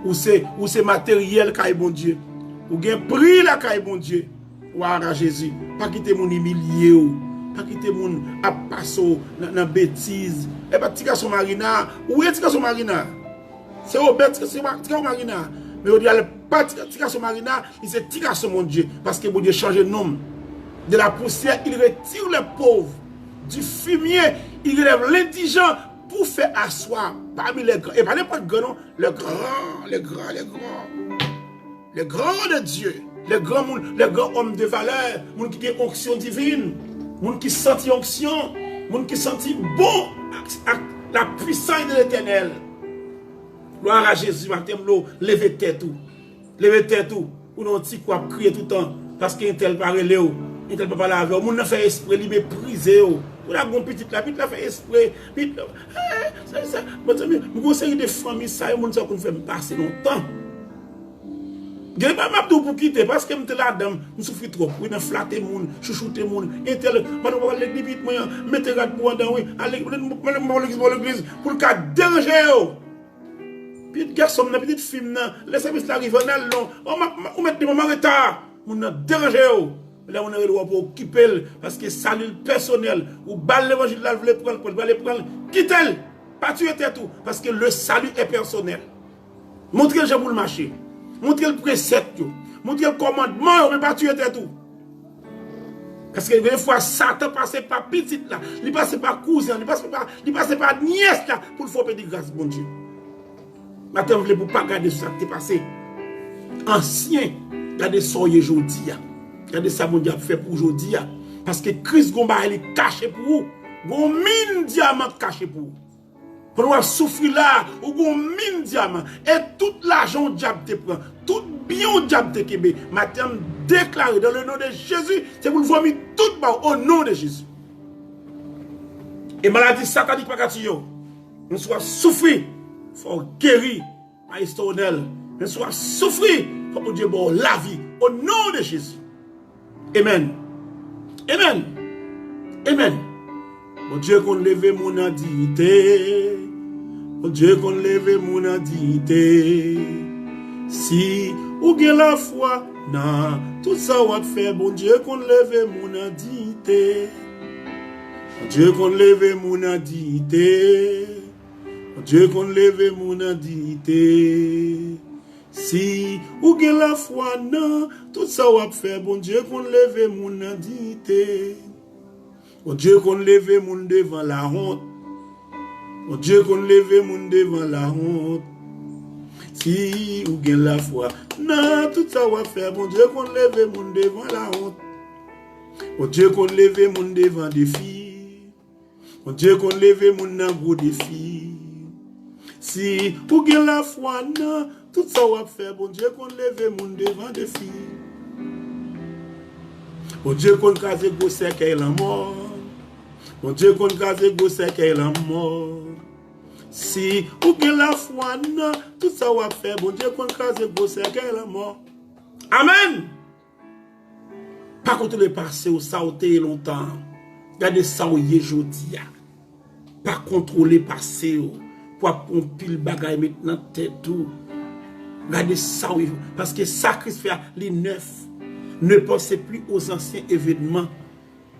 Ou se, ou se materyèl kay Bondye. Ou gen pri lakay Bondye. Glwa a Jezi. Pa kite moun imilye w. Pa kite moun ap pase w nan, nan betiz. E pa ti gason Marina. Ou ye ti gason Marina. Se Obed, se, se ti gason Marina. Men yo di al pa ti, ti gason Marina, li se ti gason Bondye. Paske Bondye chanje non m. De la poussière, il retire les pauvres. Du fumier, il relève l'indigent pour faire asseoir parmi les grands. E pa nenpòt gran non. Le grand, le grand, le grand. Le grand de Dieu. Le gran moun, le gran òm de valè. Moun ki gen onksyon divin. Moun ki santi onksyon. Moun ki santi bon ak, ak la puissance de l'Éternel. Glwa a Jezi, maten m lo, leve tèt ou. Leve tèt ou. Ou nan yon ti kwen ap kriye toutan. Paske entèl pa rele w. Entèl pa pale avè w. Moun nan fè espre, li meprize w. Ou la gon pitit la, pitit la fè espre. Pitit la, eh, sa, sa. Bon, zanmi, m gon seri de fanmi sa yo, moun sa yo konn fè m pase lontan. Gen pa m ap di w pou kite, paske m te ladan, m soufri twòp. Wi, nan flate moun, chouchoute moun. Entèl, madan w pa legliz pitit mwen an, mete rad pou andan, wi. Ale, mwen, mwen, mwen legliz, mwen legliz, pou l ka deranje yo. Pitit gason m nan, pitit fi m nan, lè sèvis la rive, ann al non. Oh, m ap, m ap, ou mèt di m an reta. Moun nan deranje yo. Lè moun nan rele w, w ap okipe l, paske sali l pèsonèl. Ou ba l levanjil la, l vle pran l, pran l, vle pran l, kite l. Pa tiye tèt ou, paske le salut est personnel. Montre l jan pou l mache. Montre l presèp yo. Montre l kòmandman yo, men pa tiye tèt ou. Paske gen fwa Satan pase pa pitit la, li pase pa kouzen, li pase pa, li pase pa nyès la pou l fè w pèdi gras Bondye. Maten m vle pou w pa gade sa k te pase ansyen, gade sa w ye jodi a. Gade sa Bondye ap fè pou w jodi a. Paske Kris gon bagay li kache pou ou. Gon min dyaman k kache pou ou. Pandan w ap soufri la, ou gon min dyaman. E tout lajan w dyab te pran, tout byen w dyab te kenbe, maten an m deklare, dans le nom de Jésus, se pou l vòmi tout ba w, au nom de Jésus. E maladi satanik pa ka tiye w. Men si w ap soufri, fò w geri. Maestro Onel, men si w ap soufri, fò Bondye ba w lavi, au nom de Jésus. Amen. Amen. Amen. Bondye konn leve moun an diyite. Bondye konn leve moun an diyite. Si ou gen lafwa nan tout sa w ap fè, Bondye konn leve moun an diyite. Bondye konn leve moun an diyite. Bondye konn leve moun an diyite. Si ou gen lafwa nan tout sa w ap fè, Bondye konn leve moun nan diyite. Bondye konn leve moun devan lawont. Bondye konn leve moun devan lawont. Si ou gen lafwa nan tout sa w ap fè, Bondye konn leve moun devan lawont. Bondye konn leve moun devan defi. Bondye konn leve moun nan gwo defi. Si ou gen lafwa nan tout sa w ap fè, Bondye konn leve moun devan defi. Bondye konn kraze gwo sèkèy lanmò. Bondye konn kraze gwo sèkèy lanmò. Si ou gen lafwa nan tout sa w ap fè, Bondye konn kraze gwo sèkèy lanmò. Amèn! Pa kontwole pase w, sa w te ye lontan. Gade sa w ye jodi a. pa kontwole pase w, pou ap pran pil bagay met nan tèt ou. Gade sa w ye, paske sa Kris fè a, li nèf. Ne pensez plus aux anciens événements.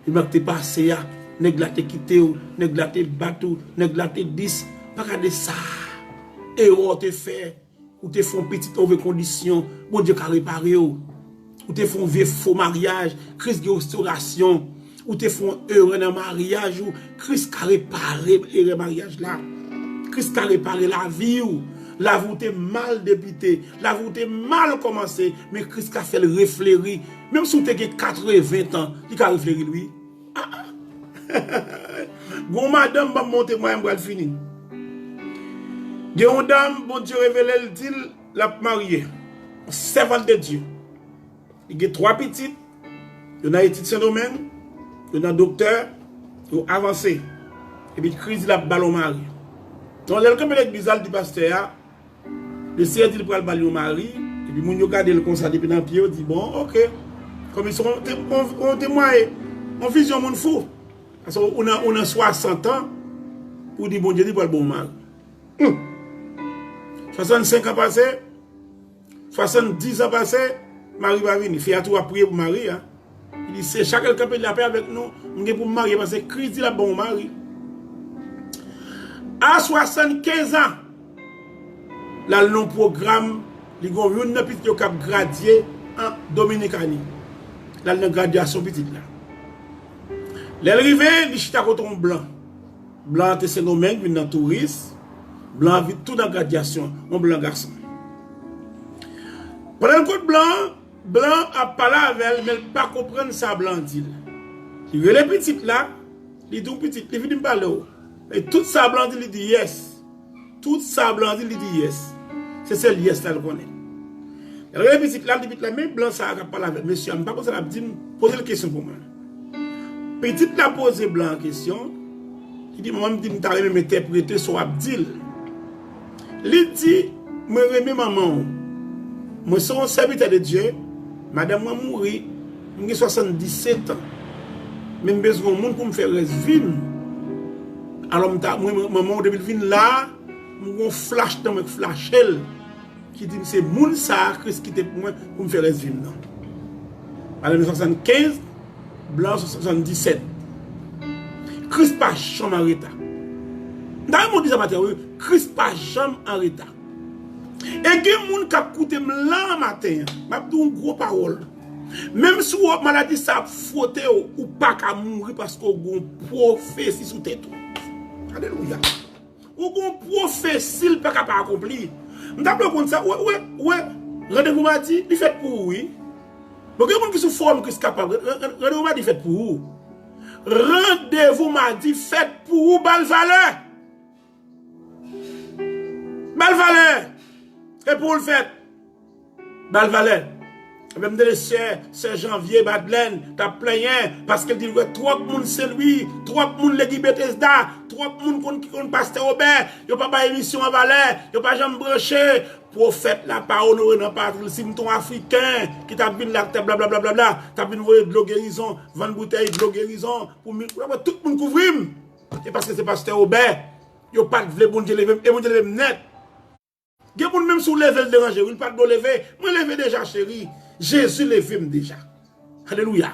Li mank te pase a, nèg la te kite w, nèg la te bat ou, nèg la te dis. Pa gade sa. Erè w te fè. Ou te fè yon pitit nan move kondisyon, Bondye ka repare w. Ou te fè yon vye fo maryaj, Kris gen restorasyon. Ou te fè yon erè nan maryaj ou, Kris ka repare erè maryaj la. Kris ka repare lavi w. Lavi w te mal debite, lavi w te mal kòmanse, men Kris ka fè l refleri. Menm si w te gen katreven tan, li ka refleri l wi. Ah, ah. Gon madanm, ban m montre mwen, m pral fini. Gen yon dam, Bondye revele l, di l l ap marye. Yon sèvant de Dye. Li gen twa pitit. Yo nan etid Sendomeng. Yo nan doktè. Yo avanse. Epi Kris di l ap ba l yon mari. Donk, lè l kanpe legliz la, l di pastè a, Lesyè di l pral ba l yon mari, epi moun yo gade l konsa depi nan pye yo, di, bon, oke. Kòm se yon te-, yon, yon temwaye, yon vizyon moun fou. Paske ou nan, ou nan swasant an, ou di Bondye di pral ba w yon mari. Hum. Swasannsenk an pase, swasanndis an pase, mari pa vini. Fi a tou ap priye pou mari a. Li di, se chak lè l kanpe, li di, lapè avèk nou, m gen pou m marye, paske Kris di l ap ban w mari. A swasannkenz an, l al nan yon pwogram, li gen youn nan pitit yo k ap gradye an Dominikani. L al nan gradyasyon pitit la. Lè l rive, li chita kote yon blan. Blan an te Sendomeng, vin nan touris. Blan an vin tou nan gradyasyon, yon blan gason. Pandan l kot blan an, blan an ap pale avè l, men l pa konprann sa blan an di l. Li rele pitit la, li di w pitit, li vini m pale w. E tout sa blan an di, li di yes. Tout sa blan an di, li di yes. Se sèl yes la l konnen. Lè l rele pitit la, l di pitit la, men blan sa a k ap pale avè m, mesye a, m pa konn sa l ap di m, poze l kesyon pou mwen. Pitit la poze blan an kesyon, li di, manman m di m ta renmen m entèprete sa w ap di l. Li di, mwen renmen manman w. Mwen se yon sèvitè de Dye, madanm mwen mouri, m gen swasanndisèt an. Men m bezwen yon moun pou m fè rès vi m. Alò m ta, mwen, manman w depi l vin la, m gen yon flach nan mwen k flache l. Ki di m se moun sa a Kris kite pou mwen pou m fè rès vi m nan. Madanm swasannkenz, blan swasanndisèt. Kris pa janm an reta. M ta renmen w di sa maten an wi, Kris pa janm an reta. E gen moun k ap koute m la maten an, m ap di w yon gwo pawòl. Menm si w wè maladi sa ap fwote w, ou pa ka mouri paske w gen yon pwofesi sou tèt ou. Alelouya. Ou gon pwofesi l pa ka pa akonpli. M ta vle w konn sa, ou wè, ou wè, ou wè, randevou madi, li fèt pou ou, wi. Bon, gen moun ki sou fowòm Kris kapab, ran-, ran-, randevou madi fèt pou ou. Randevou madi fèt pou ou, ba l valè. Ba l valè. E pou ou l fèt. Ba l valè. Ebyen, m tande sè, sè Janvye Madlèn t ap plenyen paske l di l wè twòp moun Sen Lwi, twòp moun Legi Betesda, twòp moun konn ki konn pastè Obè, yo pa bay emisyon an valè, yo pa janm branche. Pwofèt la pa onore nan patri l. Si m t on Afriken ki t ap vin la, k t ap blablabla, t ap vin voye dlo gerizon, vann boutèy dlo gerizon pou mil, w ap wè tout moun kouvri m. E paske se pastè Obè, yo pa t vle Bondye leve m, e Bondye leve m nèt. Gen moun menm si w leve l deranje w, li pa t dwe leve. Mwen leve deja, cheri. Jezi leve m deja. Alelouya.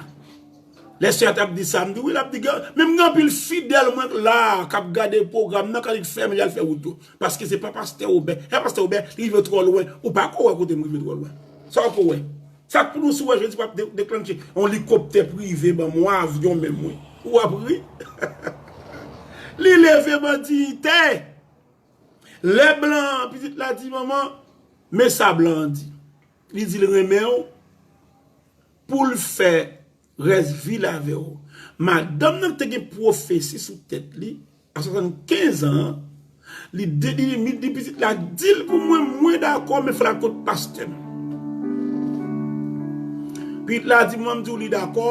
Lè sè a t ap di sa, m di wi, l ap di, gen, menm gen anpil fidèl mwen k la, k ap gade pwogram nan, kan li fèmen, y al fè wout yo. Paske se pa pastè Obè. E pastè Obè, li rive twò lwen. Ou pa ko wè kote m rive twò lwen. Sa w ko wè? Sa k pou nou si w wè jodi w ap de-, deklanche yon elikoptè prive ban mwen, yon avyon menm mwen. Ou ap ri? Li leve m an diyite. Lè blan an, pitit la di, manman, men sa blan an di. Li di l renmen w pou l fè rès vi l avè w. Madanm nan te gen pwofesi sou tèt li, a swasannkenz an, li de-, li, li di pitit la, di l pou mwen, mwen dakò, men fò l al kot pastè m. Pitit la di, manman m di w li dakò,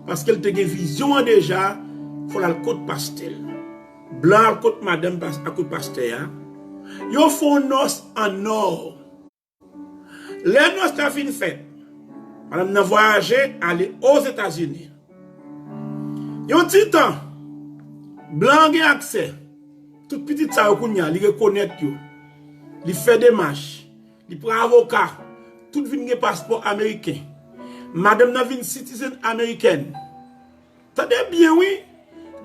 paske l te gen vizyon an deja, fò l al kot pastè l. Blan al kot madanm pas-, al kot pastè a. Yo fè yon nòs an nò. Lè nòs la fin fèt, madanm nan vwayaje ale Ozetazini. Yon ti tan, blan an gen aksè. Tout pitit sa yo kounye a, li rekonèt yo. Li fè demach. Li pran avoka. Tout vin gen paspò ameriken. Madanm nan vin citizen amerikèn. Tande byen, wi.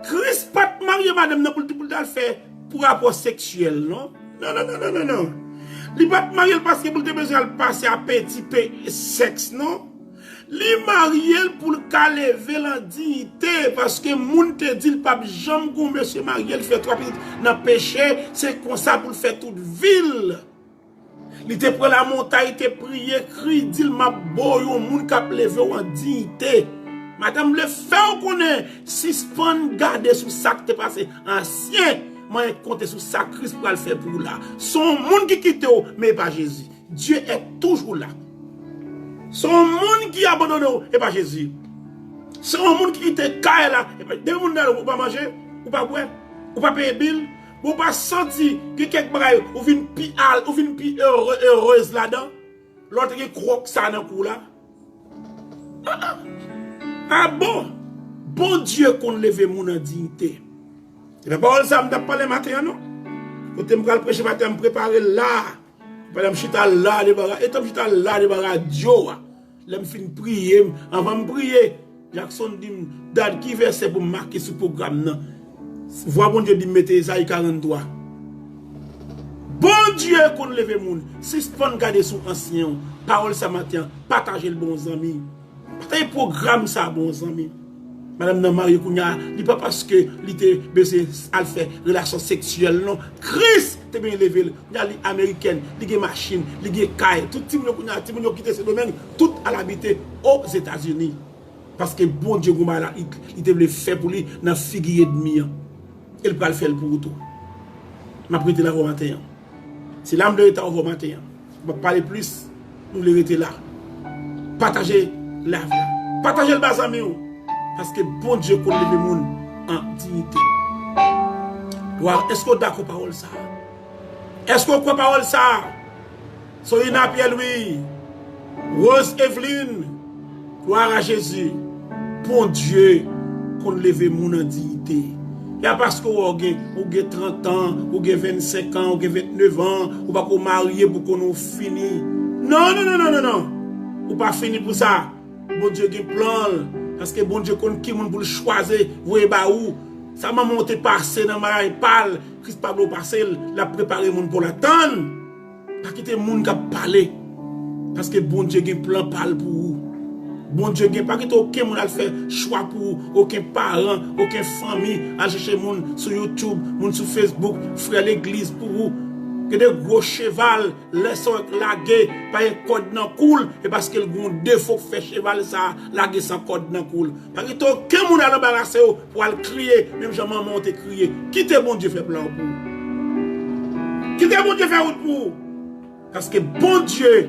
Kris pa t marye madanm nan pou l, pou l t al fè pou rapò seksyèl, non. Non, non, non, non, non, non. Li pa t marye l paske pou l te bezwen al pase apeti pe sèks, non. Li marye l pou l ka leve l an diyite, paske moun te di l p ap janm gen yon mesye marye l, fè twa pitit nan peche, se konsa pou l fè tout vi l. Li te pran lamontay, li te priye, kriye, di l, "M ap ba w yon moun k ap leve w an diyite." Madanm vle fè w konnen, sispann gade sou sa k te pase ansyen, men konte sou sa Kris pral fè pou w la. Se yon moun ki kite w, men e pa Jezi. Dieu est toujours là. Se yon moun ki abandone w, e pa Jezi. Se yon moun ki kite kay la, e pa, depi moun nan ou pa manje, ou pa bwè, ou pa peye bil, ou pa santi gen kèk bagay, ou vin pi al, ou vin pi ere, erez ladan. Lè w te gen kwòk sa nan kou w la. Ah, ah. Ah bon? Bondye konn leve moun an diyite. Se pa pawòl sa m t ap pale maten an, non. Kote m pral preche maten an, m prepare l la. Pandan m chita la devan, etan m chita la devan radyo a, lè m fin priye, m, anvan m priye, Jackson di m, "Dad, ki vèsè pou m make sou pwogram nan?" Vwa Bondye di m mete Ezayi karanntwa. Bondye konn leve moun. Sispann gade sou ansyen w. Pawòl sa maten an, pataje l ba yon zanmi. Pataje pwogram sa a ba yon zanmi. Madanm nan marye kounye a, li pa paske li te bezwen al fè relasyon seksyèl, non. Kris te byen leve l. Kounye a li amerikèn, li gen machin, li gen kay. Tout timoun yo kounye a, timoun yo kite Sendomeng, tout al abite Ozetazini. Paske Bondye gon bagay la, li, li te vle fè pou li nan figi ènmi an. E l pral fè l pou ou tou. M ap rete la pou maten an. Se la m vle rete avè w maten an. M p ap pale plis, nou vle rete la. Pataje live la. Pataje l ba zanmi w. Paske Bondye konn leve moun an diyite. Wa, èske w dakò pawòl sa a? Èske w kwè pawòl sa a? Sorina Pierre Louis, Rose Eveline, glwa a Jezi. Bondye konn leve moun an diyite. E pa paske w gen, ou gen trant an, ou gen vennsenk an, ou gen vennnev an, ou pako marye pou konnen w fini. Non, non, non, non, non, non. Ou pa fini pou sa. Bondye gen plan l. Paske Bondye konn ki moun pou l chwazi voye ba ou. Sa manman w te pase nan maryaj pa l, Kris pa vle w pase l, l ap prepare moun pou l. Tann! Pa kite moun k ap pale. Paske Bondye gen plan pa l pou ou. Bondye gen, pa kite okenn moun al fè chwa pou ou, okenn paran, okenn fanmi, al chèche moun sou YouTube, moun sou Facebook, frè legliz pou ou. Gen de gwo cheval, lè sa w lage, pa gen kòd nan kou l, e paske l gen yon defo k fè cheval sa a lage san kòd nan kou l. Pa kite okenn moun al anbarase w pou al kriye, menm jan manman w te kriye. Kite Bondye fè plan pou ou. Kite Bondye fè wout pou ou. Paske Bondye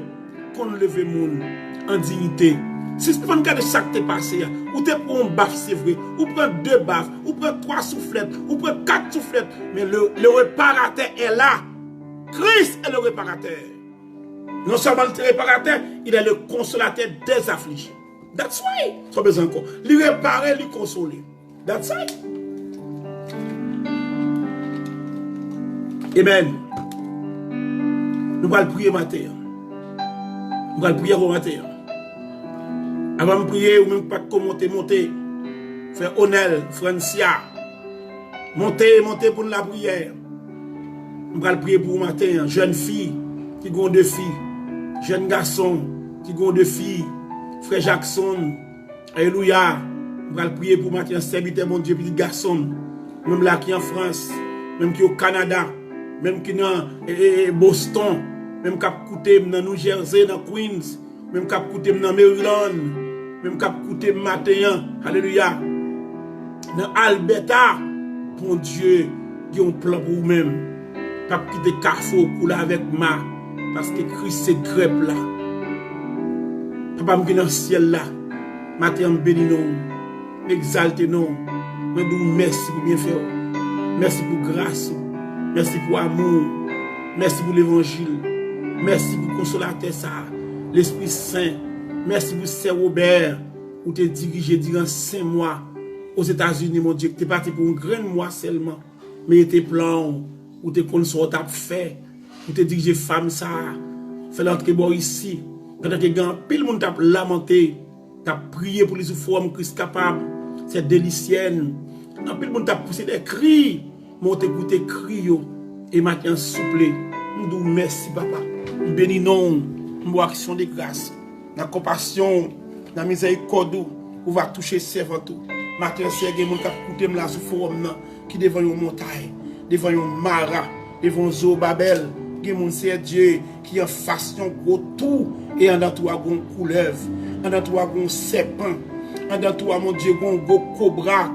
konn leve moun an diyite. Sispann gade sa k te pase a. Ou te pran yon baf, se vre. Ou pran de baf, ou pran twa souflèt, ou pran kat souflèt. Men le, le réparatè est là. Christ est le réparateur. Non seulement il est réparateur, il est le consolateur des affligés. That's why. Sa w bezwen ankò. Li repare, li konsole. That's it. Amen. Nou pral priye maten an. Nou pral priye pou maten an. Avan m priye, ou menm k pa t ko monte, monte. Frè Onel, Francia. Monte, monte pou n lapriyè. M pral priye pou ou maten an. Jèn fi ki gen yon defi. Jèn gason ki gen yon defi. Frè Jackson. Alelouya. M pral priye pou maten an, sèvitè Bondye, pitit gason m. Menm la ki an Frans, menm ki o Kanada, menm ki nan e, e, e, Boston, menm k ap koute m nan New Jersey, nan Queens, menm k ap koute m nan Maryland, menm k ap koute m maten an. Alelouya. Nan Alberta, Bondye gen yon plan pou ou menm. P ap kite kafou w koule avèk ma, paske Kris se grèp la. Papa m ki nan syèl la, maten an m beni non w, m egzalte non w, mwen di w mèsi pou byenfè w, mèsi pou gras ou, mèsi pou amou w, mèsi pou levanjil, mèsi pou konsolatè sa a, Lespri Sen, mèsi pou sè Wobè, ou te dirije diran senk mwa Ozetazini, Bondye, ki te pati pou yon grenn mwa sèlman. mete plan w, ou te konn sa w t ap fè, ou te dirije fanm sa a, fè l antre bò isi, pandan ke gen anpil moun t ap lamante, t ap priye pou li sou fowòm Kris Kapab, sè Delisyèn. Anpil moun t ap pouse de kri, men w te koute kri yo. E maten an, souple, m di w mèsi, papa. M beni non w, m ba w aksyon de gras. Nan konpasyon w, nan mizèrikòd ou, ou va touche sèvant ou. Maten an, Seyè, gen moun k ap koute m la sou fowòm nan, ki devan yon montay, devan yon Mara, devan yon Zowobabèl. Gen moun, Seyè Dye, ki anfas yon gwo tou, e anndan tou a gon koulèv, anndan tou a gon sèpan, anndan tou a, Bondye, gon gwo kobra.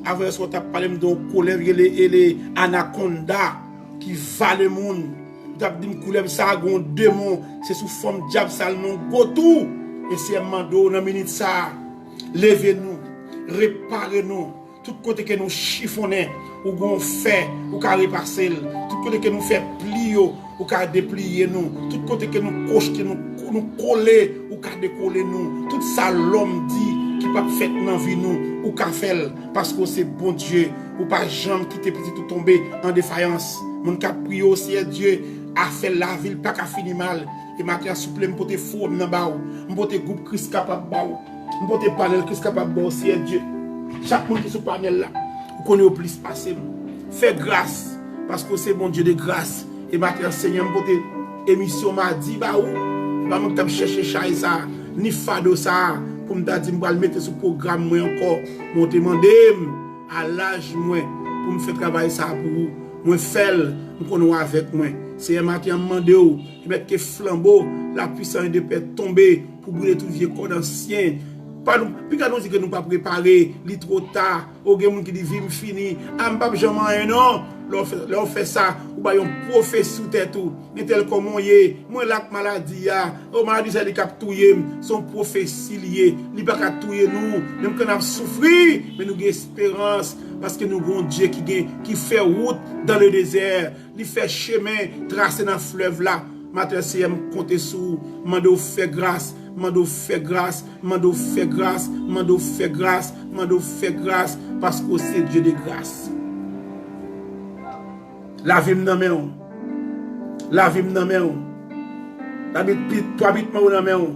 Avè sa w t ap pale m de yon koulèv, rele, rele anakonda, ki vale moun. Ou t ap di m koulèv sa a gon demon, se sou fòm dyab sa a l nan yon gwo tou. E Seyè, m mande w nan minit sa a, leve nou, repare nou, tout kote ke nou chifonnen, ou gon fè, ou ka repase l. Tout kote ke nou fè pli yo, ou ka depliye nou. Tout kote ke nou kochte, nou, nou kole, ou ka dekole nou. Tout sa lòm di ki p ap fèt nan vi nou, ou ka fè l, paske w se Bondye. Ou pa janm kite pitit ou tonbe an defayans. Moun k ap priye w, Seyè Dye, afè lavi l pa ka fini mal. E maten an, souple, m pote fowòm nan ba w. M pote gwoup Kris Kapab ba w. M pote panèl Kris Kapab ba w, Seyè Dye. Chak moun ki sou panèl la, ou konnen yo plis pase m. Fè gras, paske w se Bondye de gras. E maten an, Senyè, m pote emisyon madi ba ou. E pa mwen ki t ap chèche chay sa a, ni fado sa a, pou m ta di m pral mete sou pwogram mwen ankò. Men w te mande m, a laj mwen, pou m fè travay sa a pou ou. Mwen fè l, m konnen w avèk mwen. Seyè, maten an, m mande w, pèmèt ke flanbo lapwisans de pè tonbe pou brile tout vye kòd ansyen. Pa nou, piga nou di ke nou pa prepare, li twò ta. O, gen moun ki di, vi m fini. A, m p ap janm anyen non. Lè w fè, lè w fè sa, ou bay yon pwofesi sou tèt ou. Entèl, kòman w ye? Mwen la ak maladi a. O, maladi sa li k ap touye m. Se yon pwofesi li ye. Li pa ka touye nou. Menm kan n ap soufri, men nou gen esperans. Paske nou gen yon Dye ki gen, ki fè wout dans le désert. Li fè chemen trase nan flèv la. Maten, Seyè, m konte sou ou. M mande w fè gras, m mande w fè gras, m mande w fè gras, m mande w fè gras, m mande w fè gras, paske w se Dye de gras. Lavi m nan men w. Lavi m nan men w. Lavi pit, twa pit mwen yo nan men w.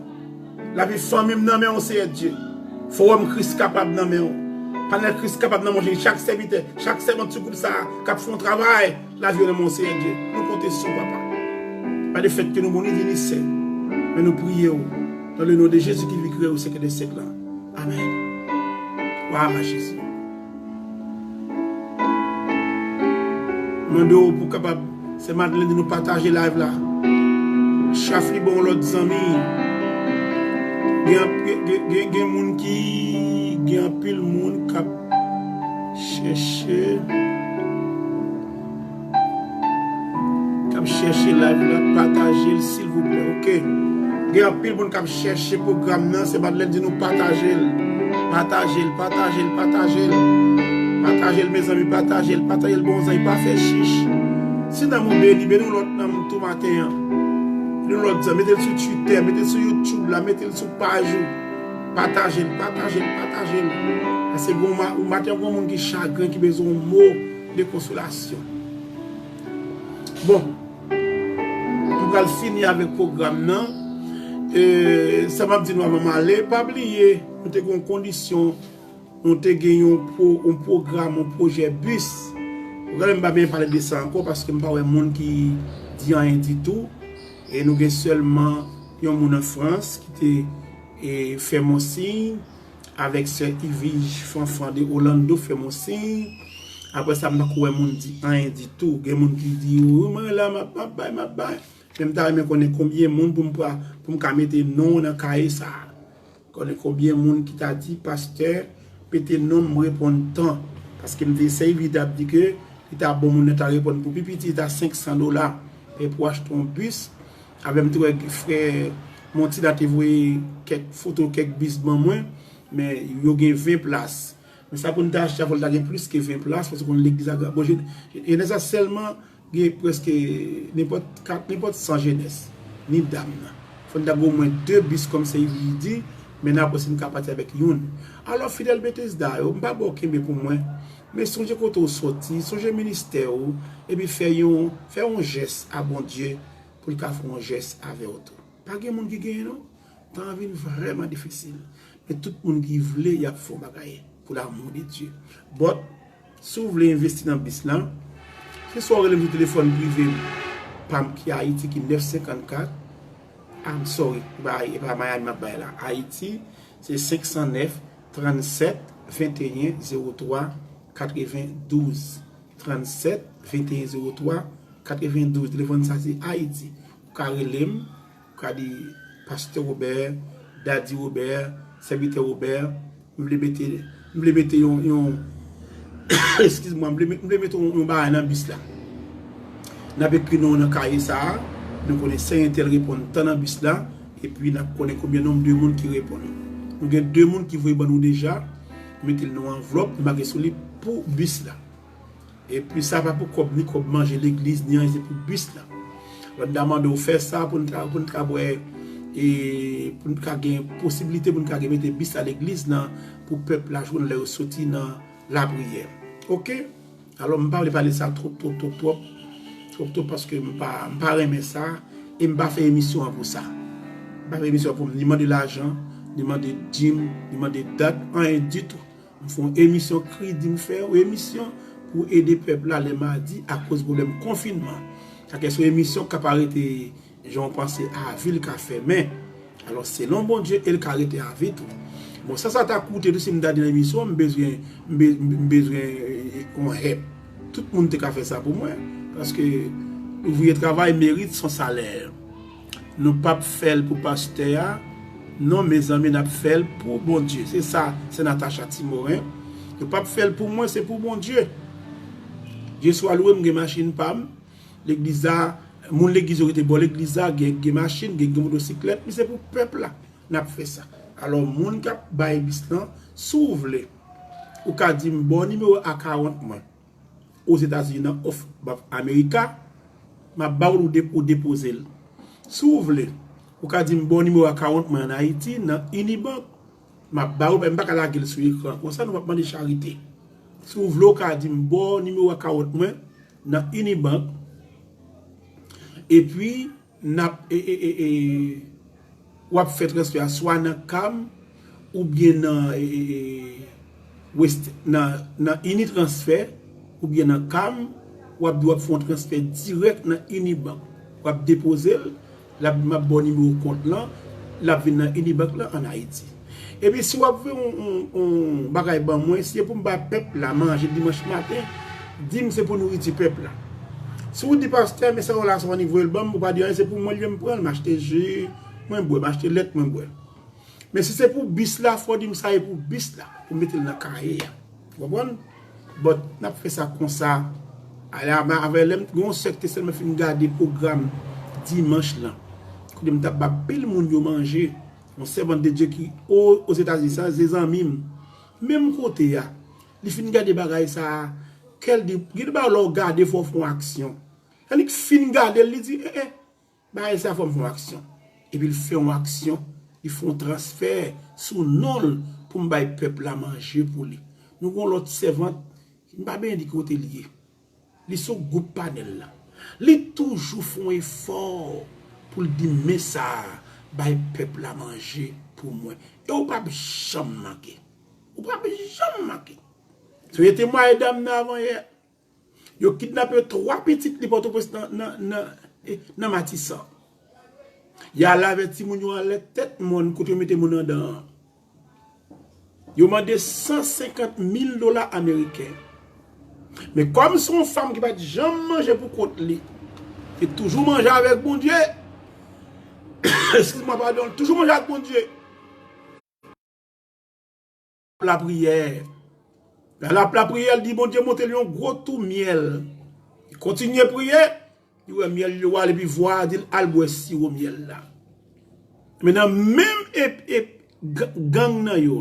Lavi fanmi m nan men w, Seyè Dye. Fowòm Kris Kapab nan men w. Panèl Kris Kapab nan men w, chak sèvitè, chak sèvant sou gwoup sa a k ap fè yon travay, lavi yo nan men w, Seyè Dye. Nou konte sou w, papa. Pa de fèt ke nou bon, ni di ni sè, men nou priye w dans le nom de Jésus qui vit, qui règne au siècle des siècles la. Amèn. Wa Jezi. Mande w pou kapab, sè Madeleine di nou pataje live la. Chaf li ba yon lòt zanmi. Gen, gen, gen, gen, gen moun ki, gen anpil moun k ap chèche, k ap chèche live la, pataje l, silvouplè, oke? Gen anpil moun k ap chèche pwogram nan, sè Madeleine di nou pataje l. Pataje l, pataje l, pataje l. Pataje l, mezanmi, pataje l, pataje l, bon zanmi, pa fè chich. Si nanm ou beni, beni yon lòt nanm tou maten an. Beni yon lòt zanmi, mete l sou Twitter, mete l sou YouTube la, mete l sou paj ou. Pataje l, pataje l, pataje l. Paske gon ma-, ou maten, gon moun ki chagren, ki bezwen yon mo de konsolasyon. Bon, m pral fini avèk pwogram nan. E, sa m ap di nou avan m ale, pa bliye, nou te gen yon kondisyon, nou te gen yon pwo-, yon pwogram, yon pwojè bis. Ou konnen m pa byen pale de sa ankò, paske m pa wè moun ki di anyen ditou. E nou gen sèlman yon moun an Frans ki te, e, fè m yon siy. Avèk sè Ivij Fanfan de Orlando fè m yon siy. Apre sa, m pako wè moun di anyen ditou. Gen moun ki di, "Wi, mwen la, m ap, m ap bay, m ap bay." Men m ta renmen konnen konbyen moun pou m pra-, pou m ka mete non nan kaye sa a. Konnen konbyen moun ki ta di, "Pastè, mete non m, reponn tan." Paske m te sè Ivij t ap di ke li ta bon moun nan ta reponn pou pi piti, li ta senk san dola. E pou achte yon bis. Avè m te wè frè Montina te voye kèk foto, kèk bis ban mwen. Men yo gen ven plas. Men sa pou n ta achte a, fò l ta gen plis ke ven plas, paske w konn legliz la gran. Bon, je-, jenès la sèlman gen prèske nenpòt kat, nenpòt san jenès, ni dam nan. Fò n ta gen omwen de bis kòm sè Ivij di, men n ap wè si n ka pati avèk youn. Alò, fidèl Betesda yo, m pa ba w kenbe pou mwen. Men sonje kote w soti, sonje ministè w, epi fè yon, fè yon jès a Bondye pou l ka fè yon jès avè w tou. Pa gen moun ki genyen non. Tan an vin vrèman difisil. Men tout moun ki vle, y ap fè yon bagay pou l'amour de Dieu. But, si w vle envesti nan bis lan, se swa w rele m sou telefòn prive pa m ki Ayiti ki nèf senkannkat, I'm sorry, e pa, e pa Miami m ap bay la. Ayiti, se senk san nèf, trannsèt, venteyen, zewo twa, katrevendouz. Trannsèt, venteyen, zewo twa, katrevendouz. Telefòn sa se Ayiti. Ou ka rele m, ou ka di, Pastè Robert, Daddy Robert, Sèvitè Robert, m vle mete, m vle mete yon, yon, eskiz mwen, m vle, m vle mete yon, yon bagay nan bis la. N ap ekri non w nan kaye sa a, nou konnen sè entèl reponn tan nan bis la, epi n ap konnen konbyen nonb de moun ki reponn. Nou gen de moun ki voye ban nou deja, mete l nan yon anvlòp, nou make sou li pou bis la. Epi sa pa pou kòb, ni kòb manje legliz, ni anyen, se pou bis la. Lòt da mande w fè sa pou n ka, pou n ka wè, e pou n ka gen posiblite pou n ka gen mete bis la legliz lan pou pèp la jwenn lè yo soti nan lapriyè. Oke? Alò, m pa vle pale sa twòp, twòp, twòp, twòp, twòp, twòp, paske m pa, m pa renmen sa, e m pa fè emisyon an pou sa. M pa fè emisyon an pou m ni mande lajan, ni mande dim, ni mande dat, anyen ditou. M fè yon emisyon kredi, m fè yon emisyon pou ede pèp la lè madi akoz pwoblèm konfinman. Sa ke se yon emisyon k ap arete jan w panse avi l ka fèmen. Alò, selon Bondye, e l ka rete avi tou. Bon, sa, sa ta koute tou si m ta di nan emisyon, m bezwen, m be-, m bezwen, eh, yon hèp. Tout moun te ka fè sa pou mwen, paske ouvriye travay mérite son salaire. Nou p ap fè l pou pastè a, non, mezanmi, n ap fè l pou Bondye. Se sa, sè Natacha Timoren. Nou p ap fè l pou mwen, se pou Bondye. Dye swa lwe, m gen machin pa m. Legliz la, moun legliz yo rete bò legliz la, gen, gen machin, gen, gen motosiklèt, men se pou pèp la n ap fè sa. Alò, moun k ap bay bis lan, si w vle, ou ka di m ba w nimewo akawont mwen. Ozetazini nan Of Bank America, m ap ba w l, ou de-, ou depoze l. Si w vle, ou ka di m ba w nimewo akawont mwen ann Ayiti, nan Unibank, m ap ba w, men m pa ka lage l sou ekran konsa, nou p ap mande charite. Si w vle, ou ka di m ba w nimewo akawont mwen nan Unibank, epi n ap, e, e, e, e, w ap fè transfè a swa nan CAM oubyen nan, e, e, e, West, nan, nan Unitransfer oubyen nan CAM, w ap di w ap fè yon transfè dirèk nan Unibank. W ap depoze l, l ap, m ap ba w nimewo kont lan, l ap vin nan Unibank lan ann Ayiti. Epi si w ap voye yon, yon, yon bagay ban mwen, si se pou m bay pèp la manje dimanch maten, di m se pou nouriti pèp la. Si w di pastè, men sa w la, sa w annik voye l ban m, ou pa di anyen, se pou mwen l ye, m pran l, m achte ji, mwen bwè, m achte lèt, mwen bwè. Men si se pou bis la, fò w di m sa e pou bis la, pou m mete l nan kaye a. Ou konprann? But, n ap fè sa konsa. Ala, avè lè m, gen yon sè ki te sèlman fin gade pwogram dimanch lan. Kote m t ap ba pil moun yo manje. Yon sèvant de Dye ki o, Ozetazini, sa se zanmi m. Menm kote a, li fin gade bagay sa a, kè l di, gen de bagay lè w gade fò w fè yon aksyon. Lè li fin gade l, li di, eh, eh, bagay sa fò m fè yon aksyon. Epi l fè yon aksyon, li fè yon transfè sou non l pou m bay pèp la manje pou li. Nou gen yon lòt sèvant, m pa byen di kote l ye. Li sou gwoup panèl la. Li toujou fè yon efò pou l di men sa a, bay pèp la manje pou mwen. E ou p ap janm manke. Ou p ap janm manke. Si w te temwaye dam nan avan yè, yo kidnape twa pitit li Pòtoprens nan, nan, nan, eh, nan Matisan. Y al avè timoun yo anlè tèt mòn kote yo mete moun andan an. Yo mande san senkant mil dola ameriken. Men kòm se yon fanm ki pa t janm manje pou kont li, te toujou manje avèk Bondye. Eskiz mwen, padon, toujou manje avèk Bondye. Lapriyè. Nan la, lapriyè, l di Bondye montre l yon gwo tou myèl. Li kontinye priye, li wè myèl yo ale, epi vwa a di l al bwè siwo myèl la. Men nan menm ep, ep, ga-, gang nan yo,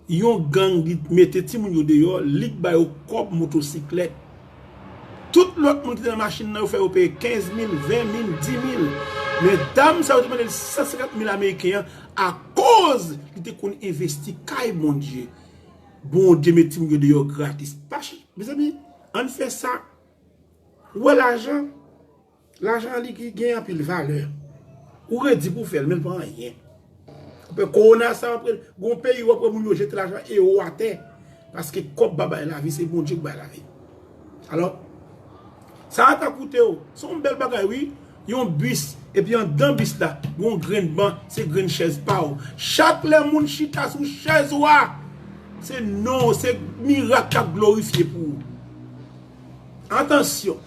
yon gang li mete timoun yo deyò, li k ba yo kòb motosiklèt. Tout lòt moun ki te nan machin nan, yo fè yo peye kenz mil, ven mil, di mil. Men dam sa yo te mande l san senkant mil ameriken an, akoz li te konn envesti kay Bondye. Bondye met timoun yo deyò gratis. Pa ch- Mezanmi, ann fè sa. Ou wè lajan? Lajan li ki gen anpil valè. Ou redi pou fè l, men l pa anyen. Apre kowona sa, apre, gon peyi w ap wè moun yo jete lajan ewo atè. Paske kòb pa bay lavi, se Bondye ki bay lavi. Alò, sa a ta koute w. Se yon bèl bagay, wi. Yon bis, epi anndan bis la, gon grenn ban, se grenn chèz pa w. Chak lè moun chita sou chèz ou a, se non, se mirak k ap glorifye pou ou. Atansyon,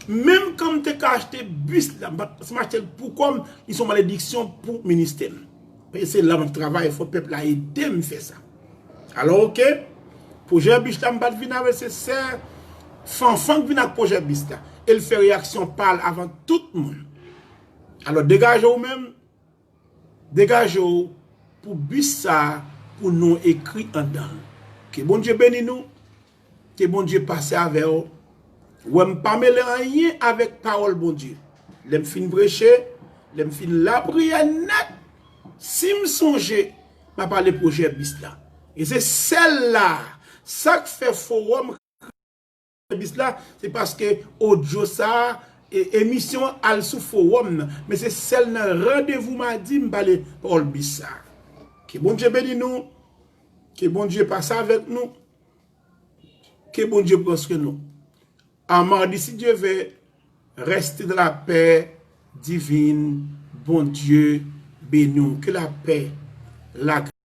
menm kan m te ka achte bis la, m pa- si m achte l pou kò m, li se yon malediksyon pou ministè m. E se la m ap travay, fò pèp la ede m fè sa. Alò, oke, pwojè bis la, m pa t vin avè l, se sè Fanfan k vin ak pwojè bis la. E l fè reyaksyon pa l avan tout moun. Alò, degaje w menm, degaje w pou bis sa a, pou non ekri anndan l. Ke Bondye beni nou. Ke Bondye pase avè w. Ou wè, m pa mele anyen avèk pawòl Bondye. Lè m fin preche, lè m fin lapriyè nèt, si m sonje, m a pale pwojè bis la. E se sèl la, sa k fè fowòm bis la, se paske odyo sa a, e, emisyon an al sou fowòm nan. Men se sèl nan randevou madi m pale pawòl bis sa a. Ke Bondye beni nou. Ke Bondye pase avèk nou. Ke Bondye pran swen nou. A madi, si Dye vle, reste dans la paix divine. Bondye beni w. Ke lapè, la